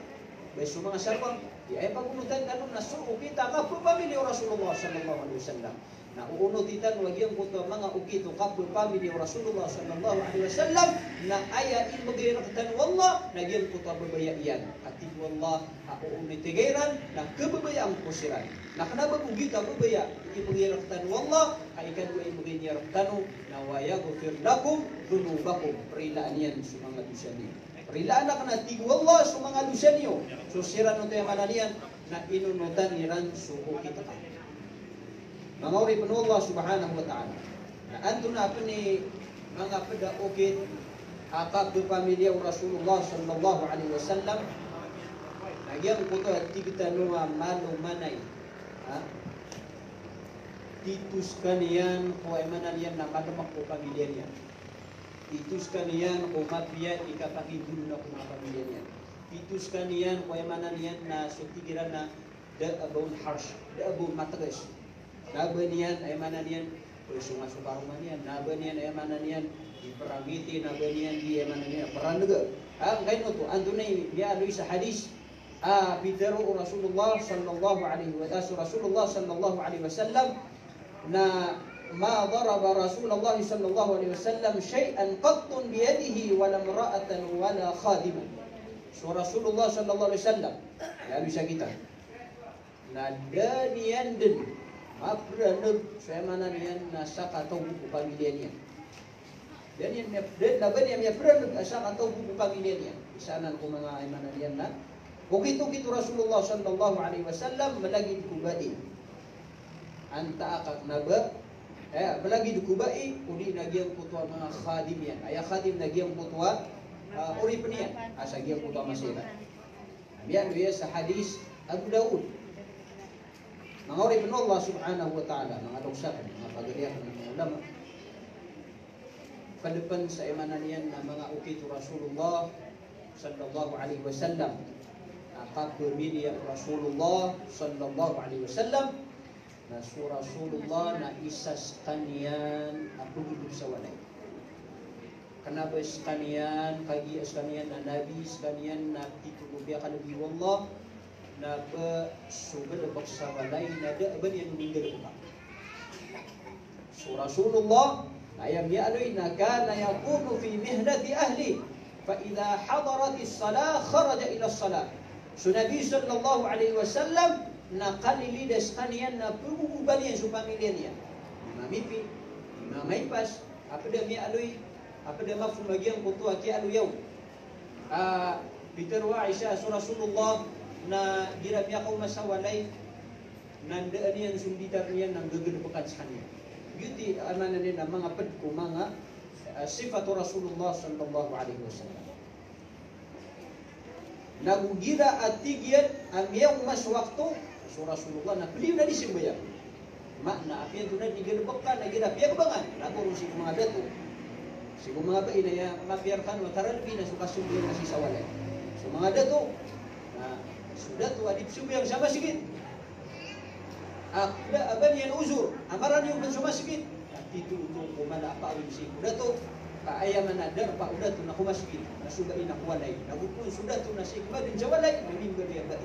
Ba so manga sarwang, aya pagonotan tano na so okit a kapepamilya o Rasulullah sallallahu alaihi wasallam. Na oonoti tano a giyangkoto a manga okit o kapepamilya o Rasulullah sallallahu alaihi wasallam, na aya inibgay rktano o Allah na giyangkoto a babaya iyan. A tig o Allah, a oonoti ka iran na kababayaan ko siran. Na kna ba bo giyoto a babaya i inibgay rktano o Allah, ka ikadowa a inibgay niyan rktano na wa yaghfir lakum dhunubakum, prilaan iyan so manga dosa niyo. Prilaan akn, a tig o Allah, so manga dosa niyo. So siran oto, aya maana niyan na inonotan iran so okit akn. Manga oripn o Allah subhanahu wa ta'ala. Na antonaa pn i manga pd a okit a kapepamilya o Rasulullah sallallahu alaihi wasallam? Na giyangkoto a tig tano a malomanay. Ha? Tito skaniyan ko, aya maana niyan na, madmk ko pamilya niyan. Tito skaniyan ko mapiya i kapakindolona ko manga pamilya niyan. Tito skaniyan ko, aya maana niyan na, so tig iran na da a ba on harsh, da a ba on matgs. Na ba niyan, aya maana niyan, psonga so karoma niyan. Na ba niyan, aya maana niyan, di prangiti. Na ba niyan di, aya maana niyan, prandga. A, angkaino oto? Antonaa i miyaaloy sa hadis a pitharo o Rasulullah sallallahu alaihi wa, a, so Rasulullah sallallahu alaihi wasallam na, "Ma daraba Rasulullah sallallahu alaihi wasallam shay'an qattun biyadihi, wala imra'atan wala khadiman." So Rasulullah sallallahu alaihi wasallam, aya miyaaloy sa kita, na da niyan dn mapraneg so, aya maana niyan na, sakataw ko pamilya niyan. Da niyan miyap-, da, da ba niyan miyapraneg a sakataw ko pamilya niyan. Isa anan ko manga, aya maana niyan na, okit-okit o Rasulullah sallallahu alaihi wasallam, malagid ko bai. Antaa ka kna ba, eh, malagid ko bai, odi na giyangkoto a manga khadim iyan. Aya khadim na giyangkoto a, ah, oripn iyan. A sa giyangkoto a masa iran. Miyaaloy sa hadis Abu Dawud. Manga oripn o Allah subhanahu wa ta'ala, manga loks akn, manga pagari akn, manga ulama. Pd pn sa, aya maana niyan na, manga okit o Rasulullah sallallahu alaihi wasallam. Na kapamilya o Rasulullah sallallahu alaihi wasallam. Na so Rasulullah na isa skaniyan a pgdp sa walay. Kna ba skaniyan, kagiya skaniyan na nabi, skaniyan na pitharo o miyakalabi o Allah, na ba so galbk sa walay na da a ba niyan on inggalbka. So Rasulullah, aya miyaaloy na, kana yakunu fi mihnati ahlihi, fa idha hadaratis salah kharaja ila salah. So Nabi sallallahu alaihi wasallam na kalilid a skaniyan na pgogoba niyan so pamilya niyan. Di mamipi, di mamaipas, a pd a miyaaloy, a pd a mafhum a giyangkoto a kiyaaloy aw. A, pitharo o Aisha, so Rasulullah na igira miyakaoma sa walay, na ndaan iyan so nditar iyan na nggagalbkan skaniyan. Giyoto i, aya maana niyan na, manga pd ko manga, eh, sifat o Rasulullah sallallahu alaihi wasallam. Nago igira a tig iyan a miyaoma so wakto, so Rasulullah na pd iyan a di sambayang. Maana, apiya antonaa i galbk ka na igira piyagbangan, na ko ron sii ko manga dato, sii ko manga bai na aya mapiya rkano a taralbi na so kasambayang na sii sa walay. So manga dato, na so dato a di psambayang sa masgit. A da a ba niyan ozor a marani on pn so masgit, na titho oto ko mala a paawid sii ko dato, ka aya maana a darpa o dato na ko masgit, na so bai na ko walay, na go pn so dato na sii ko madn sa walay, na mimbaloy a bai.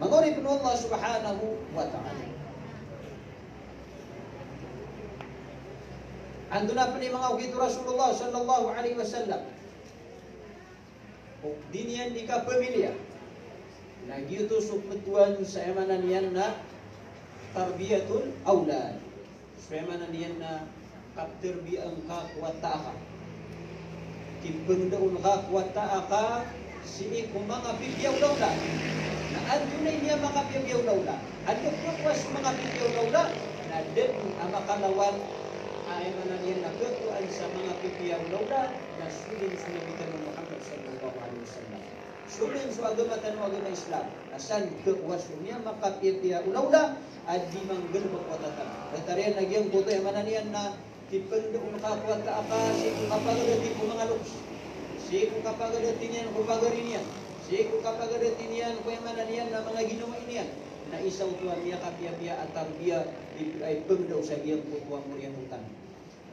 Manga oripn o Allah subhanahu wa ta'ala. Antonaa pn i manga okit o Rasulullah sallallahu alaihi wasallam? O di niyan di kapamilya. Na giyoto so ptowan sa, aya maana niyan na, tarbiyatul awlad. So, aya maana niyan na, Kaptarbiyaan ka ko wata aka. Kipngndao on ka ko wata aka sii ko manga pipiya olaola. Na antonaa i miyamakapiyapiya olaola? Anda pkhakowa so manga pipiya olaola? Na da dn a makalawan a, aya maana niyan na pkhakowa sa manga pipiya olaola na so dn so Nabi tano a Muhammad sallallahu alaihi wasallam. So dn so agama tano a agama Islam. Na san pkhakowa so miyamakapiyapiya olaola a di manggalbk ko wata tano. Datar iyan a giyangkoto, aya maana niyan na kipngndao on ka ko wata aka sii ko kapagadati ko manga loks, sii ko kapagadati niyan ko pagari niyan, sii ko kapagadati niyan ko, aya maana niyan na, manga ginawai niyan. Na isa oto a miyakapiyapiya a tarbiya i, i pngndao sa giyangkoto a moriyataw tano.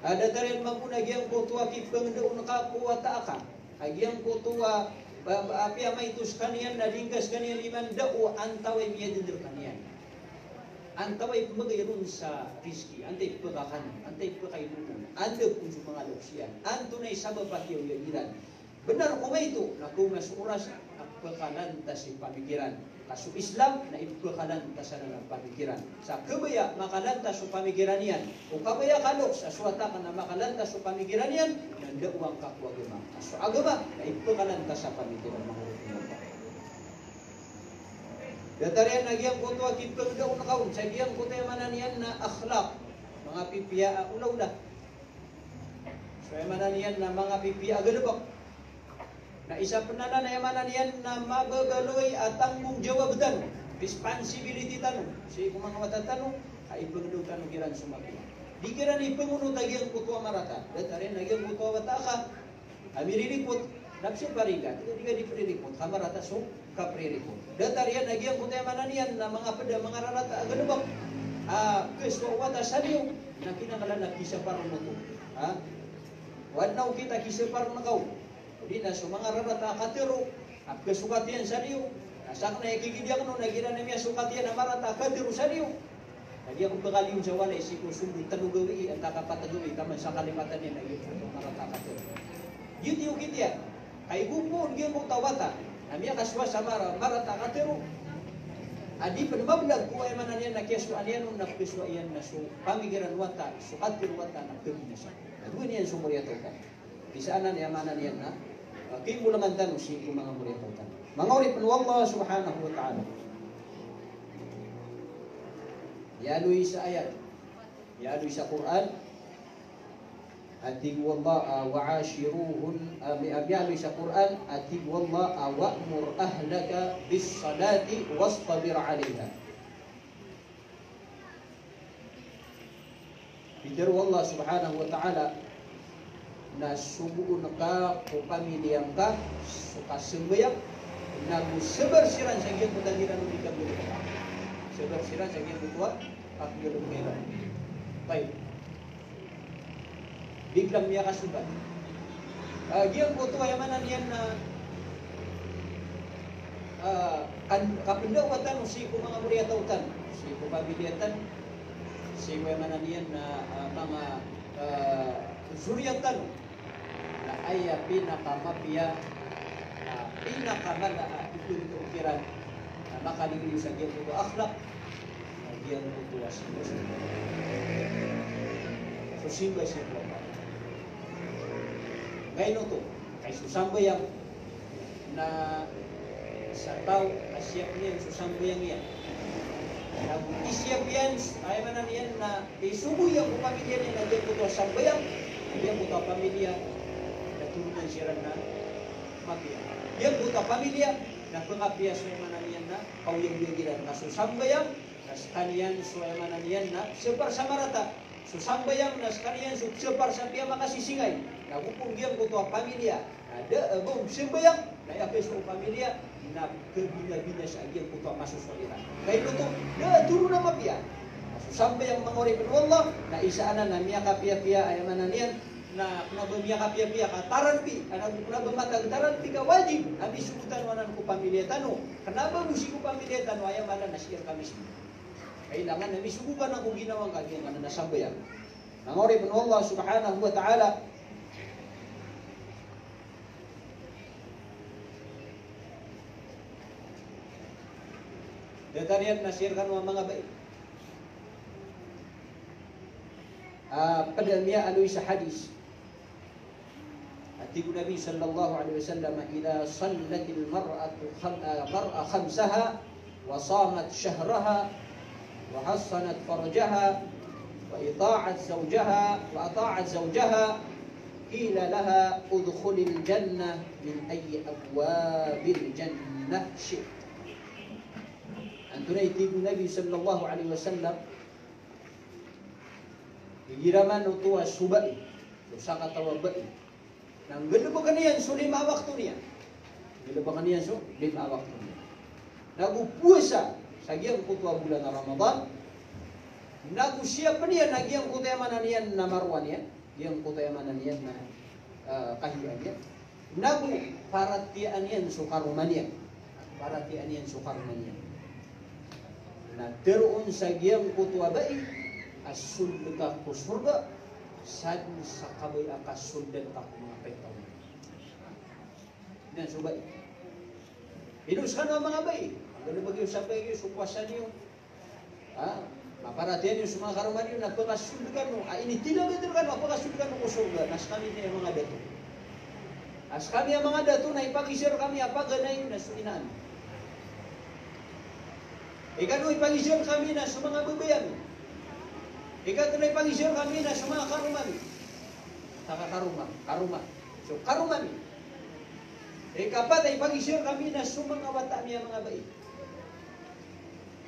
A datar iyan mambo na giyangkoto a kipngndao on ka ko wata aka a giyangkoto a, a, a, apiya maito skaniyan na di ngka skaniyan i mandao antawaa i miyadn rkaniyan. Antawaa i pmbgay ron sa rizki, antaa i pkhakan, antaa i pkhainom on, anda pn so manga loks iyan, antonaa i sabap a kiyaoyaw iran. Bnar ko maito na kawma so oras a pkhalantas i pamikiran. Ka so Islam na ipkhalantas anan a pamikiran. Sa kabaya makalantas so pamikiran iyan, o kabaya ka loks a so wata ka na makalantas so pamikiran iyan, na ndaowan ka ko agama. Ka so agama na ipkhalantas a pamikiran, manga oripn o Allah. Datar iyan a giyangkoto a kipngndao on ka on sa giyangkoto, aya maana niyan na akhlaq, manga pipiya a olaola. So, aya maana niyan na manga pipiya a galbk. Na isa pn anan, aya maana niyan na mababaloy a tanggongjawab tano, responsibility tano sii ko manga wata tano, a ipngndao tano kiran so mapiya. Di kiran ipngonot a giyangkoto a marata. Datar iyan a giyangkoto a wata aka a miriripot, na pd sa paringat, di ka di priripot ka marata so kapriripot. Datar iyan a giyangkoto, aya maana niyan na manga pd a manga rarata a galbk a pkhasowa o wata sa liyo, na kinanglan a kisapar on oto. Ha? O adn a okit a kisapar on ka on. Odi na so manga rarata a katharo a pkhasokat iyan sa liyo. Na sakn a aya kigidiya akn on na igira na miyasokat iyan a marata a katharo sa liyo, na di ako pkaliyon sa walay sii ko sombo tlo gawii antaa ka pat gawii, taman sa kalimatan iyan a giyoto a marata a katharo. Giyoto i okit iyan. Ka igo pn giyangkoto a wata a miyakasowa sa mara, marata a katharo a di pn mablag ko, aya maana niyan na kiyasowa niyan on, na pkhasowa iyan na so pamikiran o wata, so katharo o wata na kabinasa. Na dowa niyan so moriyataw tano. Isa anan, aya maana niyan na, ah, kimolangan tano sii ko manga moriyataw tano. Manga oripn o Allah subhanahu wa ta'ala. Miyaaloy sa ayat, miyaaloy sa Qur'an a tig o Allah, ah, "Wa ashiruhun," ah, mi-, ah, miyaaloy sa Qur'an a tig o Allah, ah, "Wa'mur ahlaka bis-salati wastabir 'alayha." Pitharo o Allah subhanahu wa ta'ala na sogoon ka ko pamiliya ngka so kasambayang, nago sabar siran sa giyangkoto a di ran on di kagalbka. Sabar siran sa giyangkoto a kagalbka iran. Tayyib. Biglang miyakasogat. Ah, giyangkoto, aya maana niyan na, ah, kan, kapndao tano sii ko manga moriyataw tano, sii ko pamiliya tano, sii ko, aya maana niyan na, ah, manga, ah, zuriyat tano. Na aya pinakamapiya, ah, pinakamala a ipnto kiran, ah, makaliyo sa giyangkoto a akhlaq, na giyangkoto a simba sii ko Allah. So simba sii ko Allah. Ka ino oto, ka so sambayang na sa taw a siyap iyan so sambayang iyan. Na go isiyap iyan, aya maana niyan na isogo iyan ko pamiliya niyan a giyangkoto a sambayang, a giyangkoto a pamiliya na toronan siran na mapiya. Giyangkoto a pamiliya na pkapiya so, aya maana niyan na, kaoyagoyag iran. Ka so sambayang na skaniyan so, aya maana niyan na, sapar sa marata. So sambayang na skaniyan so sapar sa piyamakasisingay. Na go pn giyangkoto a pamiliya na da a ba on sambayang, na aya pn so pamiliya na kabinabinasa a giyangkoto a masosowa iran. Ka ino oto, da a toronan a mapiya. Na so sambayang, manga oripn o Allah, na isa anan a miyakapiyapiya, aya maana niyan na kna ba miyakapiyapiya ka taranpi, anan kna ba matag taranpi ka wajib a misogo tano anan ko pamiliya tano. Kna ba bo sii ko pamiliya tano, aya maana na sii rka mismo. Kailangan na misogo ka anan ko ginawa ngka, giyangkanan a sambayang. Manga oripn o Allah subhanahu wa ta'ala. Datar iyan na sii rkano a manga bai. Ah, pd a miyaaloy sa hadis. A tig o Nabi sallallahu alaihi wasallam, "Idha sallatil mar'atu kham-, ah, mar'a khamsaha, wa samat shahraha, wa hassanat farjaha, wa ata'at zawjaha, wa ata'at zawjaha, qila laha udkhulil jannah min ayyi abwabil jannah shi'ti." Antonaa i tig o Nabi sallallahu alaihi wasallam, igira man oto a so bai, so sakataw a bai, na nggalbkn iyan so lima a wakto niyan. Nggalbkn iyan so lima a wakto niyan. Nago powasa sa giyangkoto a bolan a Ramadan. Nago siyapn iyan a giyangkoto a aya maana niyan na maroa niyan. Giyangkoto a aya maana niyan na, eh, kahiya niyan. Nago paratiyayaan iyan so karoma niyan. Paratiyayaan iyan so karoma niyan. Na tharoon sa giyangkoto a bai a sold ka ko sorga, sadn sa kabaya a kasoldan ka ko manga pitaw. Na so bai. Ino skano a manga bai? Anggalbk iyo sa bai iyo, so powasa niyo. Ha? Maparatiyaya niyo so manga karoma niyo na pkasold kano, a initilagat rkano a pkasold kano ko sorga, na skami a manga dato. A skami a manga dato na ipagizr kami a paganay na so ina ami. Ikatlo, ipagizr kami na so manga babay ami. Ikatlo, ipagizr kami na so manga karoma ami. Taka karoma, karoma. So karoma ami. Ikapat, ipagizr kami na so manga wata ami a manga bai.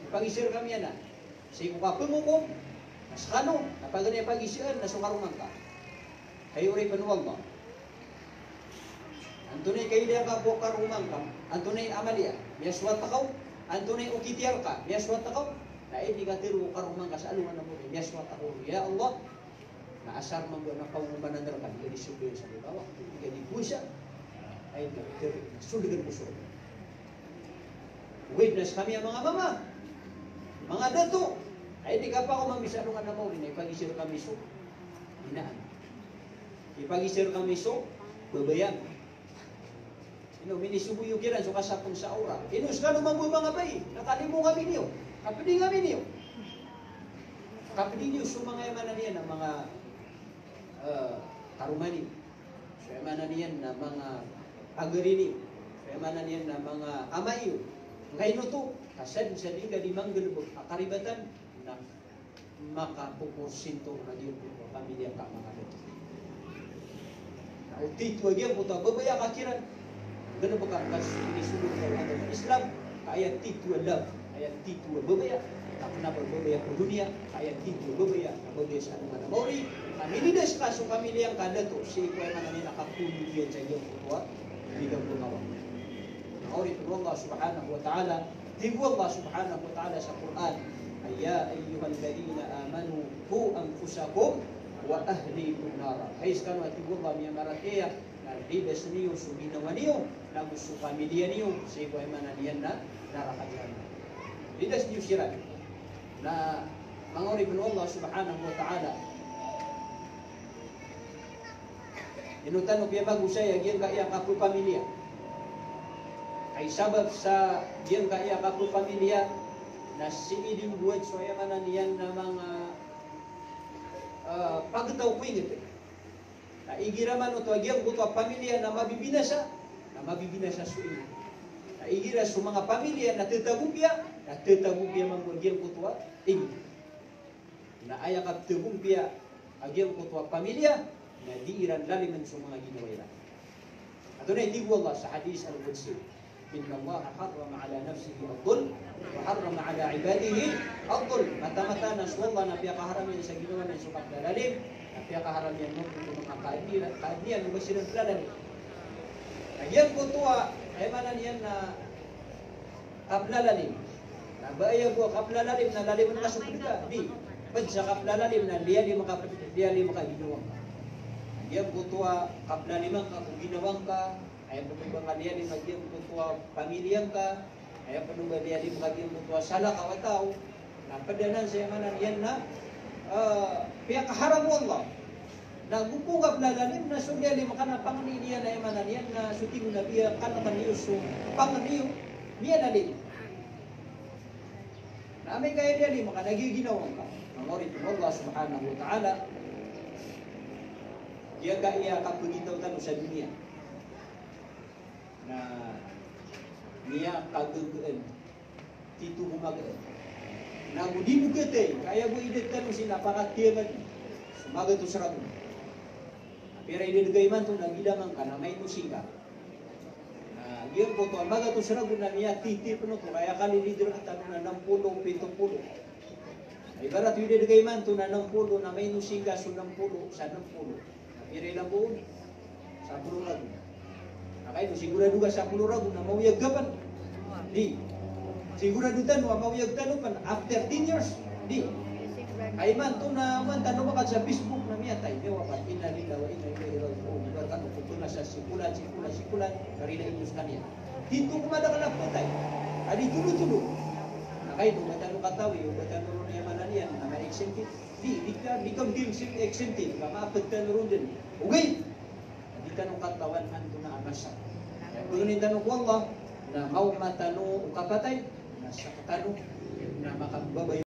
Ipagizr kami anan. Sii ko kapngokom, na skano, na paganay a pagizaan na so karoma ngka. Hay oripn o Allah. Antonaa i kailay angka ko karoma ngka, antonaa i amal iyan, miyasowat ka on, antonaa i okit iyan rka, miyasowat ka on. Na aya di katharo o karoma ngka sa alongan a mori, miyasowat ka on. Ya Allah, na asar mambo a pangombanan rka, di ka di sold sa limawa, di ka di powasa. Aya di katharo, sold ka ko sorga. Ogaid na skami a manga mama, manga dato, aya di kapakaoma mi sa alongan a mori na ipagizr kami so ina ami. Ipagizr kami so babay ami. Ino, minisogo iyo kiran so kasapn sa awrat. Ino skano mambo a manga bai, na kalimo kami niyo, kapdi kami niyo. Kapdi niyo so manga aya maana niyan na manga, eh, karoma niyo. So aya maana niyan na manga pagari niyo. So aya maana niyan na manga ama iyo. Ngkaino oto, ka sadn sa di ka di manggalbk a karibatan, na makapoporsinto na giyangkoto a pamilya ngka a manga dato. Na o tito a giyangkoto a babaya ka kiran, nggalbka ngka so inisogo o agama Islam, ka aya tito a love, aya tito a babaya, na kna ba babaya ko doniya, ka aya tito a babaya, na babaya sa alongan a mori, na minidas ka so pamilya ngka a dato, sii ko aya maana niyan na kapoon iyan sa giyangkoto a di ka bo kawa. Na oripn o Allah subhanahu wa ta'ala, tig o Allah subhanahu wa ta'ala sa Qur'an, "Ya ayyuhalladhina amanu qu anfusakum wa ahlikum nara." Hay skano a tig o Allah a miyamaratiyaya, na lidasn iyo so ginawa niyo, nago so pamilya niyo, sii ko aya maana niyan na naraka jahannam. Lidasn iyo siran. Na manga oripn o Allah subhanahu wa ta'ala, ino tano piyamagosay a giyangkaya kapepamilya. Ka i sabap sa giyangkaya kapepamilya na sii di mbowat so aya maana niyan na manga, eh, pagtaw ko ingd. Na igira man oto a giyangkoto a pamilya na mabibinasa, na mabibinasa so ingd. Na igira so manga pamilya na tatagopiya, na tatagopiya mambo a giyangkoto a ingd. Na aya kaptagompiya a giyangkoto a pamilya na di iran lalimn so manga ginawa iran. Antonaa i tig o Allah sa hadis al-qudsi, "Innallaha harrama ala nafsihi adh-dhulm, wa harrama ala ibadihi adh-dhulm." Mataan-mataan a so Allah na piyakaharam iyan sa ginawa niyan so kaplalalim, na piyakaharam iyan mambo ko manga kaadn iyan, kaadn iyan o ba siran plalalim. Na giyangkoto a, aya maana niyan na kaplalalim. Na ba aya bo a kaplalalim na lalimn ka so pd ka? Di. Pd sa kaplalalim na liyalim ka, liyalim ka ginawa ngka. Giyangkoto a kaplalalim ka ko ginawa ngka, aya pd o ba ngka liyalim ka giyangkoto a pamilya ngka, aya pd o ba liyalim ka giyangkoto a salakaw a taw. Na pd anan sa aya maana niyan na, eh, piyakaharam o Allah. Na go ko kaplalalim na so liyalim ka na pangni iyan, aya maana niyan na so tig o Nabi a kalkn iyo so pangni iyo miyalalim. Na amay ka aya liyalim ka na giginawa ngka. Manga oripn o Allah subhanahu wa ta'ala, Aya ka, aya kapagitaw tano sa doniya na miyakagagaan, tito ko magaan. Na go di mo katay, ka aya bo idat tano sii na pakatiyaman, magatos ragon. Pira i dadag a imanto na gilaman ka na mainosing ka. Na giyangkoto a magatos ragon na miyatitipn oto, ka aya kalilid rktano na nem polo, pito polo. Na ibarat o idadag a imanto na nem polo, na mainosing ka so nem polo, sa nem polo. Na pira i lamba on? Sapolo ragon. Na kaino, sigurado ka sapolo ragon na maoyag ka pn? Di. Sigurado tano a maoyag tano pn after ten years? Di. Ka imanto na man tano makad sa Facebook na miyatay, miyawapat, inna lillahi wa inna ilaihi raji'un. Ibarat tano ko pnga sa sikolan, sikolan, sikolan, karina inyos kaniya. Tito ko madakl a patay. Adi tolo-tolo. Na kaino, ba tano katawi, ba tano ron aya maana niyan na ma-exempted? Di, di ka, di ka mdi-exempted, ka maapd tano ron dn. Ogaid di tano katawan antonaa a masa. Aya pangnin tano ko Allah na maoma tano o kapatay, na sktano na makababay